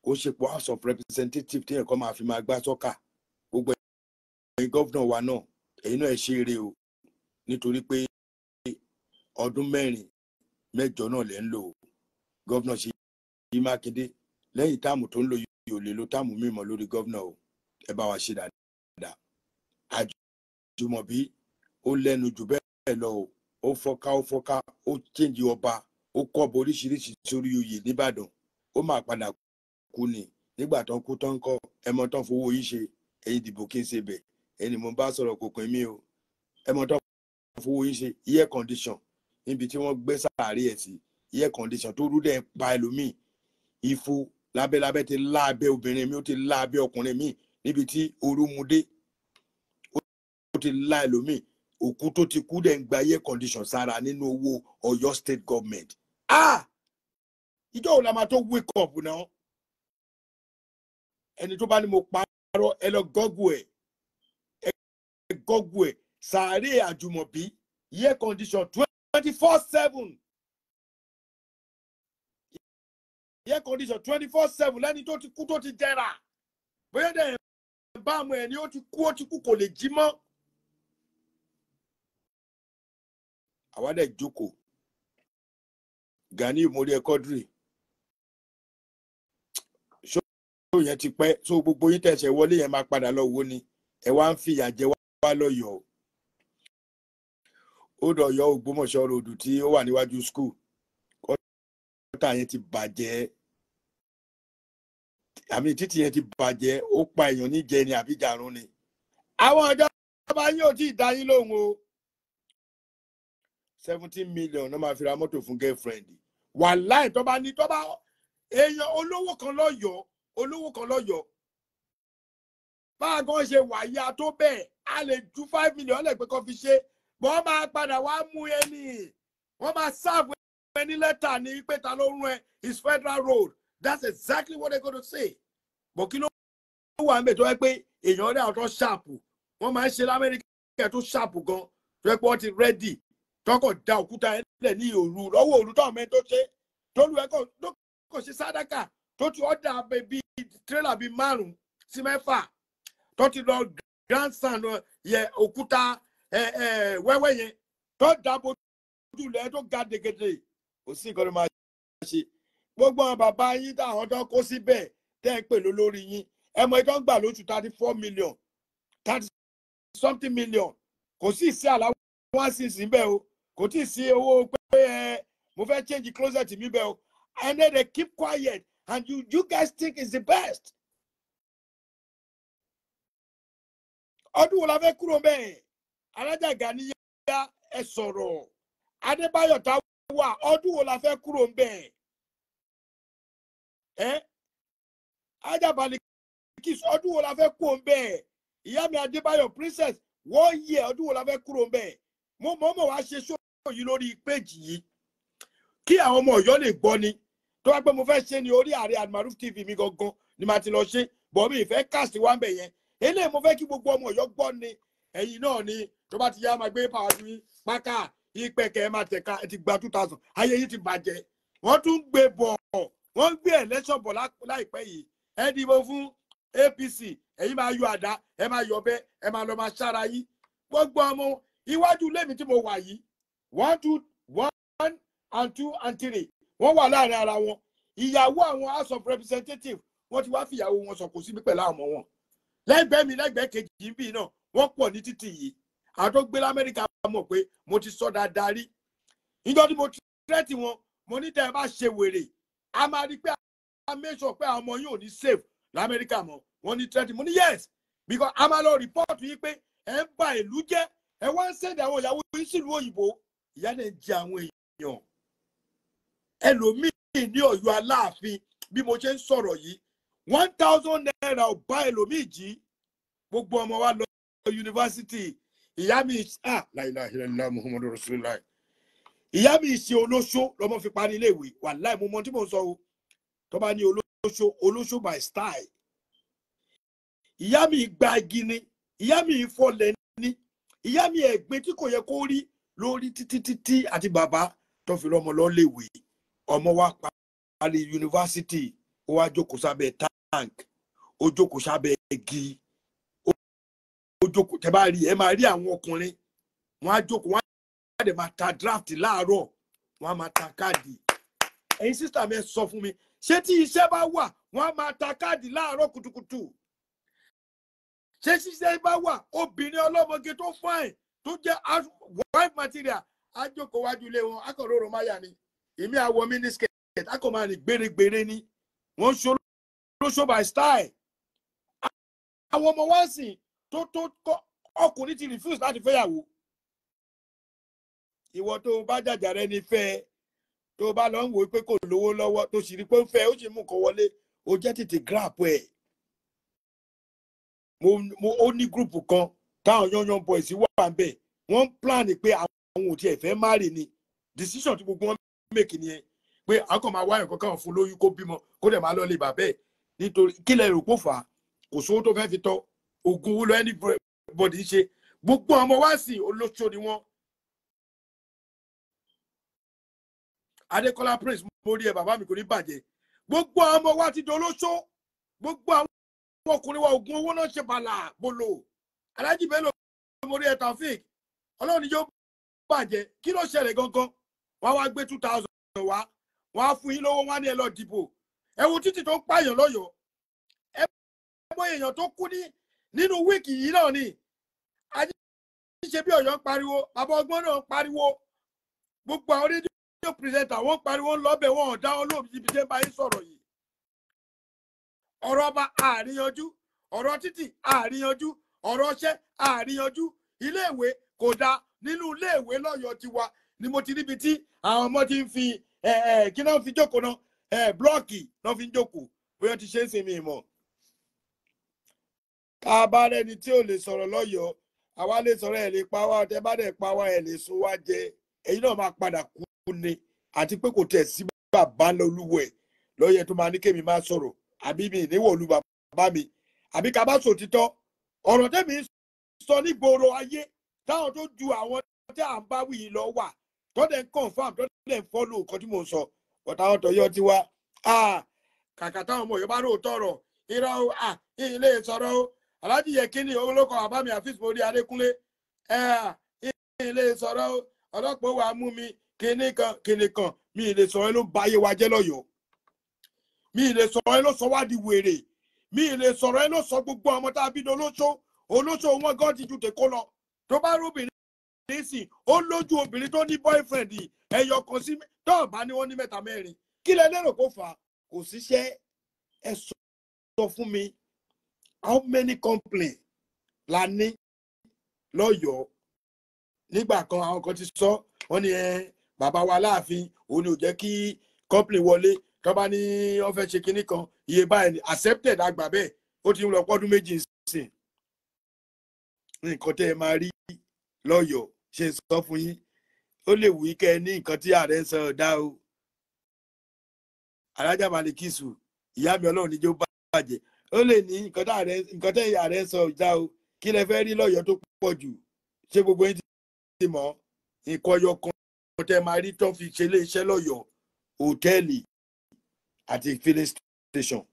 kò ń ṣe ipò House of Representative tí ẹ̀kọ́ máa fi máa gbá sọ́kà. Gbogbo ẹ̀yin governor wa náà, ẹ̀yin náà, ẹ ṣe eré o, nítorí pé ọdún 4 8 náà lẹ́ ń lò ó. Governor Ṣèyí Mákindé, lẹ́yìn term tó ń lò yìí, ò lè lo term mímọ́ lórí governor o. Ẹ bá wa ṣe dáadáa. Àjùmọ̀bí ó lẹ́nu jù bẹ́ẹ̀ lọ o. Ó fọ́ká, ó fọ́ká, ó change ọba, ó kọ́bọ oríṣiríṣi sórí oyè nìbàdàn. Ó máa padà kú ni. Nígbà tó ń kú tó ń kọ́ ẹmọ tó ń fowó yìí ṣe. Ẹ̀yin dìbò kí n ṣe bẹ̀, ẹ̀yin ni mo bá sọ̀rọ̀, kò kàn mí o. Ẹmọ tó ń fowó yìí ṣe, air condition níbi tí wọ́n gbé sàárè ẹ̀ sí, air condition tó rú dẹ̀ pa ẹlòmíì. Ifo lábẹ́lábẹ́ ti lábẹ́ obìnrin mi, ó ti lábẹ́ ọkùnrin mi níbi tí ooru mu dé. Ó ti lá ẹlòmíì. Òkú tó ti kú dẹ̀ ń gba air condition sára nínú owó Ọ̀yọ́ State Government. Ah, ìjọ òun la máa tó wake up náà? Ẹni tó bá ní mo parọ́, ẹ lọ Google ẹ̀, ẹ Google ẹ̀. Sàárè Àjùmọ̀bí, air condition 24/7, air condition 24/7, lẹ́ni tó ti kú, tó ti jẹrà. Bóyá dẹ̀ bá mu ẹ̀ ni, ó ti kú, ó ti kú, kò lè jí mọ́. Àwa dẹ̀ jókòó. Gani Mórí Ẹ̀kọ́dírì, ṣó yẹn ti pẹ́ so. Gbogbo yín tẹ̀sẹ̀ wọlé yẹn, máa padà lọ wo ni ẹ wá ń fìyà jẹ wá lọ́yọ̀ọ́. Ó dọ̀yọ́ Ògbómọ̀ṣọ́ road tí ó wà níwájú school, kọ́tà yẹn ti bàjẹ́, àmì títì yẹn ti bàjẹ́. Ó pa èèyàn níjẹ ni àbí jàrún ni. Àwọn ìjọba yín ò tí ì dá yín lóhùn o. 17 million náà máa fi ra mọ́tò fún girlfriend. Wàláì, tó bá ní tó bá èèyàn olówó kan lọ́yọ̀ọ́, olówó kan lọ́yọ̀ọ́, bá a gan ṣe wàyà tó bẹ́ẹ̀, a lè ju 5 million lẹ́gbẹ̀ẹ́ kan fi ṣe bọ́n. Máa padà wá mú ẹni, wọ́n máa serve ẹni lẹ́tà ní pé ta ló rún ẹ. Is federal road. That's exactly what they gonna say. But kí ló wà ń bẹ̀ tó yẹ pé èèyàn rí àwọn tó sharp, wọ́n máa ń ṣe lamẹ́ríkà tó sharp gan, tó yẹ pé wọ́n ti ready, tọkọ̀ da òkúta ẹ̀ lẹ̀ ní òru, lọ́wọ́ òru, tó àwọn ẹni tó ṣe tó lu ẹ̀kọ́ tó kò ṣe sádàkà, tó ti ọ̀dà bíi tírélà bíi 5 sí 6, tó ti lọ grandstand yẹ òkúta. wẹ́wẹ́ yẹn tó dáàbò jùlọ tó ga dègèdè, kò sí nǹkan tó máa ṣe. Gbogbo àwọn bàbá yín táwọn tó kó síbẹ̀ tẹ́ ń pè lólórí yín, ẹ mọ ìtọ́ ń gbà lóṣù 34 million, 30 something million. Kò sí sí àláwọ̀ sí bẹ́ẹ̀ o, kò tí ì sí owó pé ẹ mo fẹ́ change closet mi bẹ́ẹ̀ o. And then they keep quiet and you guys think it's the best. Ọdún wo la fẹ́ kúrò bẹ́ẹ̀? Alájà Gàníyà ẹ sọ̀rọ̀. Adébáyọ̀ tá wà, ọdún wo la fẹ́ kúrò bẹ́ẹ̀? Ẹ Ajábalẹ̀ kìs, ọdún wo la fẹ́ kúrò bẹ́ẹ̀? Ìyá mi Adébáyọ̀ Princess, wọ́n yẹ ọdún wo la fẹ́ kúrò bẹ́ẹ̀? Mo mọ̀ọ́mọ̀ wá ṣe ṣó yìí lórí péjì yìí kí àwọn ọmọ Ọ̀yọ́ lè gbọ́ ni. Tó wá pé mo fẹ́ ṣe ni orí Ààrẹ Almaroof TV mi gangan ni màá ti lọ ṣe, bọ̀ mi ìfẹ́ cast wá ń bẹ̀ yẹn. Eléyìí mo fẹ́ kí gbogbo ọmọ Ọ̀yọ́ gbọ́ ni. Ẹ̀yin náà ni tó bá ti yá máa gbé pàwọ́ sí pákà ìpẹ̀kẹ́ ẹ máa tẹ̀ka, ẹ ti gba 2000, ayé yìí ti bàjẹ́. Wọ́n tún gbé bọ̀, wọ́n gbé election bọ̀ láìpẹ́ yìí. Ẹ dìbò fún APC, ẹ̀yin máa yọ àdá, ẹ máa yọ ọ̀bẹ, ẹ máa lọ máa ṣára yìí. Gbogbo ọmọ iwájú ilé mi tí mo wà yìí, 1 2 1 and 2 and 3, wọ́n wà láàrin ara wọn. Ìyàwó àwọn House of Representatives, wọ́n ti wá fìyàwó wọn sọ̀kò síbi pẹ̀lú àwọn ọmọ wọn. Lẹ́gbẹ̀ẹ́ mi lẹ́gbẹ̀ẹ́ kejì ń bì náà, wọ́n pọ̀ ní títì yìí. Àwọn tó gbé l'Amẹ́ríkà mọ̀ pé mo ti sọ dáadáa rí. Níjọ́ tí mo tírẹ́tì wọn, mo ní tẹ́ ẹ bá ṣe wèrè, a máa rí pé a make sure pé àwọn ọmọ yóò ní safe l'Amẹ́ríkà mọ́. Wọ́n ní tírẹ́tì, mo ní yes, because a máa lọ rìpọ́ọ̀tù yín pé ẹ ń ba ìlú jẹ́, ẹ wá ń sẹ̀dẹ̀ àwọn ìyàwó yín sílùú òyìnbó. Ìyá náà ń jẹ àwọn èèyàn. Ẹlòmíì ní Ọ̀yọ́ Aláàfin bí mo ṣe ń sọ̀rọ̀ yìí, 1000 naira ò bá ẹlòmíì jí. Gbogbo ọmọ wa lọ yunifásitì. Ìyá mi la ilaha illallah Muhammadu Rasulullah. Ìyá mi ṣe olóṣó lọmọ fi parí iléèwé. Wàláì mo mọ tí mo ń sọ o. Tó bá ní olóṣó, olóṣó by style. Ìyá mi gba igi ni, ìyá mi fọlẹ̀ ni, ìyá mi ẹ̀gbin tí kò yẹ kó rí lórí títí títí àti bàbá tó fi lọ́mọ lọ léèwé. Ọmọ wa parí yunifásitì, ó wá jókòó sábẹ́ tank, ó jókòó sábẹ́ igi, ó jókòó. Tẹ́ bá rí, ẹ máa rí àwọn ọkùnrin, wọ́n á jókòó, wọ́n á dẹ̀ máa ta draft láàárọ̀, wọ́n á máa ta káàdì. Ẹ̀yin sísá mi ẹ sọ fún mi, ṣé tí iṣẹ́ bá wà wọ́n á máa ta káàdì láàárọ̀ kùtùkùtù? Ṣé ṣiṣẹ́ bá wà, obìnrin ọlọ́mọge tó fine tó jẹ́ wife material á jókòó wájú ilé wọn, akọ̀rọ̀rọ̀ máyà ni, èmi àwọ̀ miniskirt, akọ̀ máa rìn gbèrègbèrè ni. Wọ́n ń ṣe olóṣó by style. Àwọn ọmọ wa ń sìn tó ọkùnrin ti refuse láti fẹ́yàwó. Ìwọ tó bá jàjà rẹ ní fẹ́, tó bá lọ ń wò pé kò lówó lọ́wọ́, tó sì rí pé ń fẹ́, ó sì mú nǹkan wọlé, ó jẹ́ tètè grab ẹ̀. Mo ó ní gúrùpù kan táwọn young boys wà ń bẹ̀, wọ́n ń plan pé àwọn ò tiẹ̀ fẹ́ marry ni. Decision tí gbogbo wọn make nìyẹn, pé àwọn kan máa wá ẹ̀kọ́ káwọn fún lóyún kó bímọ kó dẹ̀ máa lọ lé bàbá ẹ̀. Nítorí kí lẹ rò pó fà á, kò sówó tó fẹ́ fi tọ́, oògùn owó lọ anybody ṣe. Gbogbo ọmọ wa sì olóṣó ni wọ́n. Adékọ́lá Prince, mo rí ẹ bàbá mi kò ní bàjẹ́. Gbogbo ọmọ wa ti dolóṣó, gbogbo àwọn ọkùnrin wa oògùn owó náà ṣe bàlà bolo. Alhaji Bello, mo rí ẹ Taofik, Ọlọ́run ni yóò bàjẹ́. Kí ló ṣẹlẹ̀ gangan? Wọ́n wá gbé 2000 wá, wọ́n á fún yín lówó, wọ́n á ní ẹ lọ dìbò. Ẹ wo títì tó ń pààyàn lọ́yọ̀ọ́, ẹ mọ èèyàn tó kú ní nínú wíìkì yìí náà ni. Ajé ṣe bí Ọ̀yọ́ ń pariwo, bàbá ọgbọ́n náà ń pariwo, gbogbo àwọn rédíò pírẹsẹ̀ntà wọ́n ń pariwo ń lọ́bẹ̀, wọn ò dá wọn lóòbí ibi tí ń bá yín sọ̀rọ̀ yìí. Ọ̀rọ̀ ọba àríyanjú, ọ̀rọ̀ títì àríyanjú, ọ̀rọ̀ ọṣẹ́ àríyanjú, iléèwé kò dáa. Nínú iléèwé lọ́yọ̀ọ́ tiwa ni mo ti ríbi tí àwọn ọmọ ti ń fi kí náà fi jókòó náà, blọọkì náà fi ń jókòó, bóyá ti ṣe ń sinmi ìmọ̀. Tá a bá rẹni tí ò lè sọ̀rọ̀ lọ́yọ̀ọ́, àwa lè sọ̀rọ̀, ẹ̀ lè pa wá, ọ̀tẹ̀ bá dẹ̀ pa wá, ẹ̀ lè sun wá jẹ, èyí náà máa padà kú ni. Àti pé kò tẹ̀ sí bàbá lọ́lúwẹ̀ lọ́yẹ̀ tó máa ní kémi máa sọ̀rọ̀, àbí mi ìníwọ̀ lu bàbá mi, àbí ká bá sòtítọ́. Ọ̀rọ̀ tẹ́mi sọ nígboro ayé táwọn tó ju àwọn tí à ń bá wí yìí lọ wà, tó dẹ̀ ń confam, tó dẹ̀ ń follow nǹkan tí mò ń sọ. Ọ̀tá àwọn tọ̀yọ́ ti wá, kàkà táwọn ọmọ Yorùbá rò tọrọ irọ́ o, ilé sọ̀rọ̀ o. Alhaji Yekini olóko bàbá mi Afis Mori Adékúnlé, Ẹ ilé sọ̀rọ̀ ọlọ́pàá wàá mú mi kinní kan kinní kan. Mi ì lè sọ̀rọ̀, ẹ ló ba ayé wa jẹ́ lọ́yọ̀ọ́. Mi ì lè sọ̀rọ̀, ẹ ló sọ wá di wèrè. Mi ì lè sọ̀rọ̀, ẹ ló sọ gbogbo ọmọ tá a bí dolóṣó. Olóṣó wọn gan ti ju tèkó lọ. Tó bá róbìnrin nísìn, ó lójú obìnrin tó ní boyfriend ẹyọ kan sí tó bá ní wọn ní mẹ́ta mẹ́rin. Kí lẹ lérò kó fà á? Kò síṣẹ́. Ẹ sọ fún mi, how many complaint la ní lọ́yọ̀ọ́? Nígbà kan àwọn kan ti sọ, wọ́n ní ẹ bàbá wa láàfin òun ni ò jẹ́ kí complaint wọlé. Tó bá ní wọ́n fẹ́ ṣe kinní kan, iye báyìí ni accepted, àgbà bẹ́ẹ̀. Ó ti ń lọ pọ́dún 2 sísìn. Nǹkan tẹ́ ẹ máa rí lọ́yọ̀ọ́ ṣe ń sọ fún yín, ó lè wù í kẹ́ ẹ ní nǹkan tí ààrẹ ń sọ ọ̀dá o. Alájà Malikisu, ìyá mi, Ọlọ́run níjó bàjẹ́. Ó lè ní nǹkan tẹ́ ààrẹ ń sọ ọ̀dá o. Kí lẹ fẹ́ rí lọ́yọ̀ọ́ tó pọ̀ jù? Ṣé gbogbo yín ti mọ̀? Nǹkan ọyọ kan tẹ́ máa rí tó fi ṣe ilé iṣẹ́ lọ́yọ̀ọ́, hòtẹ́ẹ̀lì àti filling station.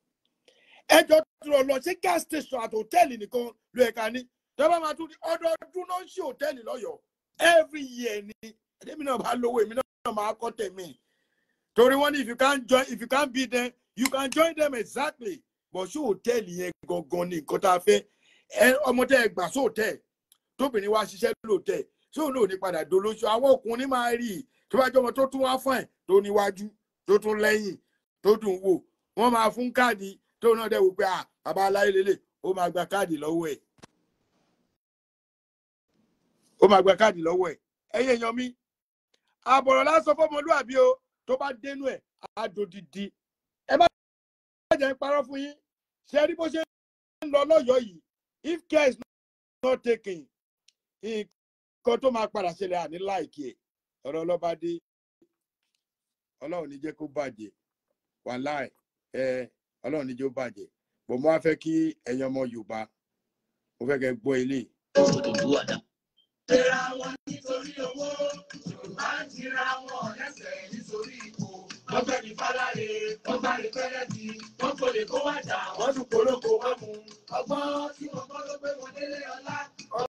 Ẹjọ́ tó lọ ṣé gas station àti hòtẹ́ẹ̀lì nìkan ló yẹ ká ní? Tó bá máa tún di ọdọọdún náà ń ṣe hòtẹ́ẹ̀lì lọ́yọ̀ọ́, every year ni. Èmi náà bá lówó, èmi náà máa kọ́ tèmi. Torí wọ́n ní if you can't join, if you can't beat them, you can join them. Exactly. But ṣé hòtẹ́ẹ̀lì yẹn gangan ni nǹkan tá a fẹ́? Ẹ ọmọ tẹ́ ẹ gbà sóòtẹ́ẹ̀, tóbìnrin wá ṣiṣẹ́ lóòtẹ́ẹ̀, ṣé òun náà ní padà dolóṣù? Àwọn ọkùnrin máa rí i tó bá jẹ́ ọmọ tó tún wá fún ẹ̀, tó níwájú, tó tún lẹ́yìn, tó dùn wò, wọ́n máa fún káàdì. Tó náà dẹ̀ wò pé à bàbá aláyé lélẹ̀, ó máa gba káàdì lọ́wọ́ ẹ̀, ó máa gba káàdì lọ́wọ́ ẹ̀. Ẹ̀yin èèyàn mi, àbọ̀rọ̀ lásán fọmọlúàbí o, tó bá dénú ẹ̀ á dodidi. Ẹ má jẹ́ ń parọ́ fún yín. Ṣe rí bó ṣe ń lọ lọ́yọ̀ọ́ yìí, if care is not taken, nǹkan tó máa padà ṣẹlẹ̀ àní láìkí ẹ̀. Ọ̀rọ̀ ọlọ́ba dé, Ọlọ́run ní jẹ́ kó bàjẹ́. Wàláì ẹ, Ọlọ́run ní jẹ́ ó bàjẹ́. Bọ̀ mo wá fẹ́ kí ẹ̀yin ọmọ Yorùbá, mo fẹ́ kẹ́ gbọ́ ilé. Tẹra wọn nítorí owó, Yorùbá ń tira wọn lẹ́sẹ̀ nítorí ipò. Wọ́n fẹ́ ní fáláre, wọ́n bá rí pẹ́rẹ́tì, wọ́n kò lè kó wájà, wọ́n dùn kólókó wọ́n mú. Ọgbọ́n tí wọ́n kọ́ ló gbé wọn délé ọlá.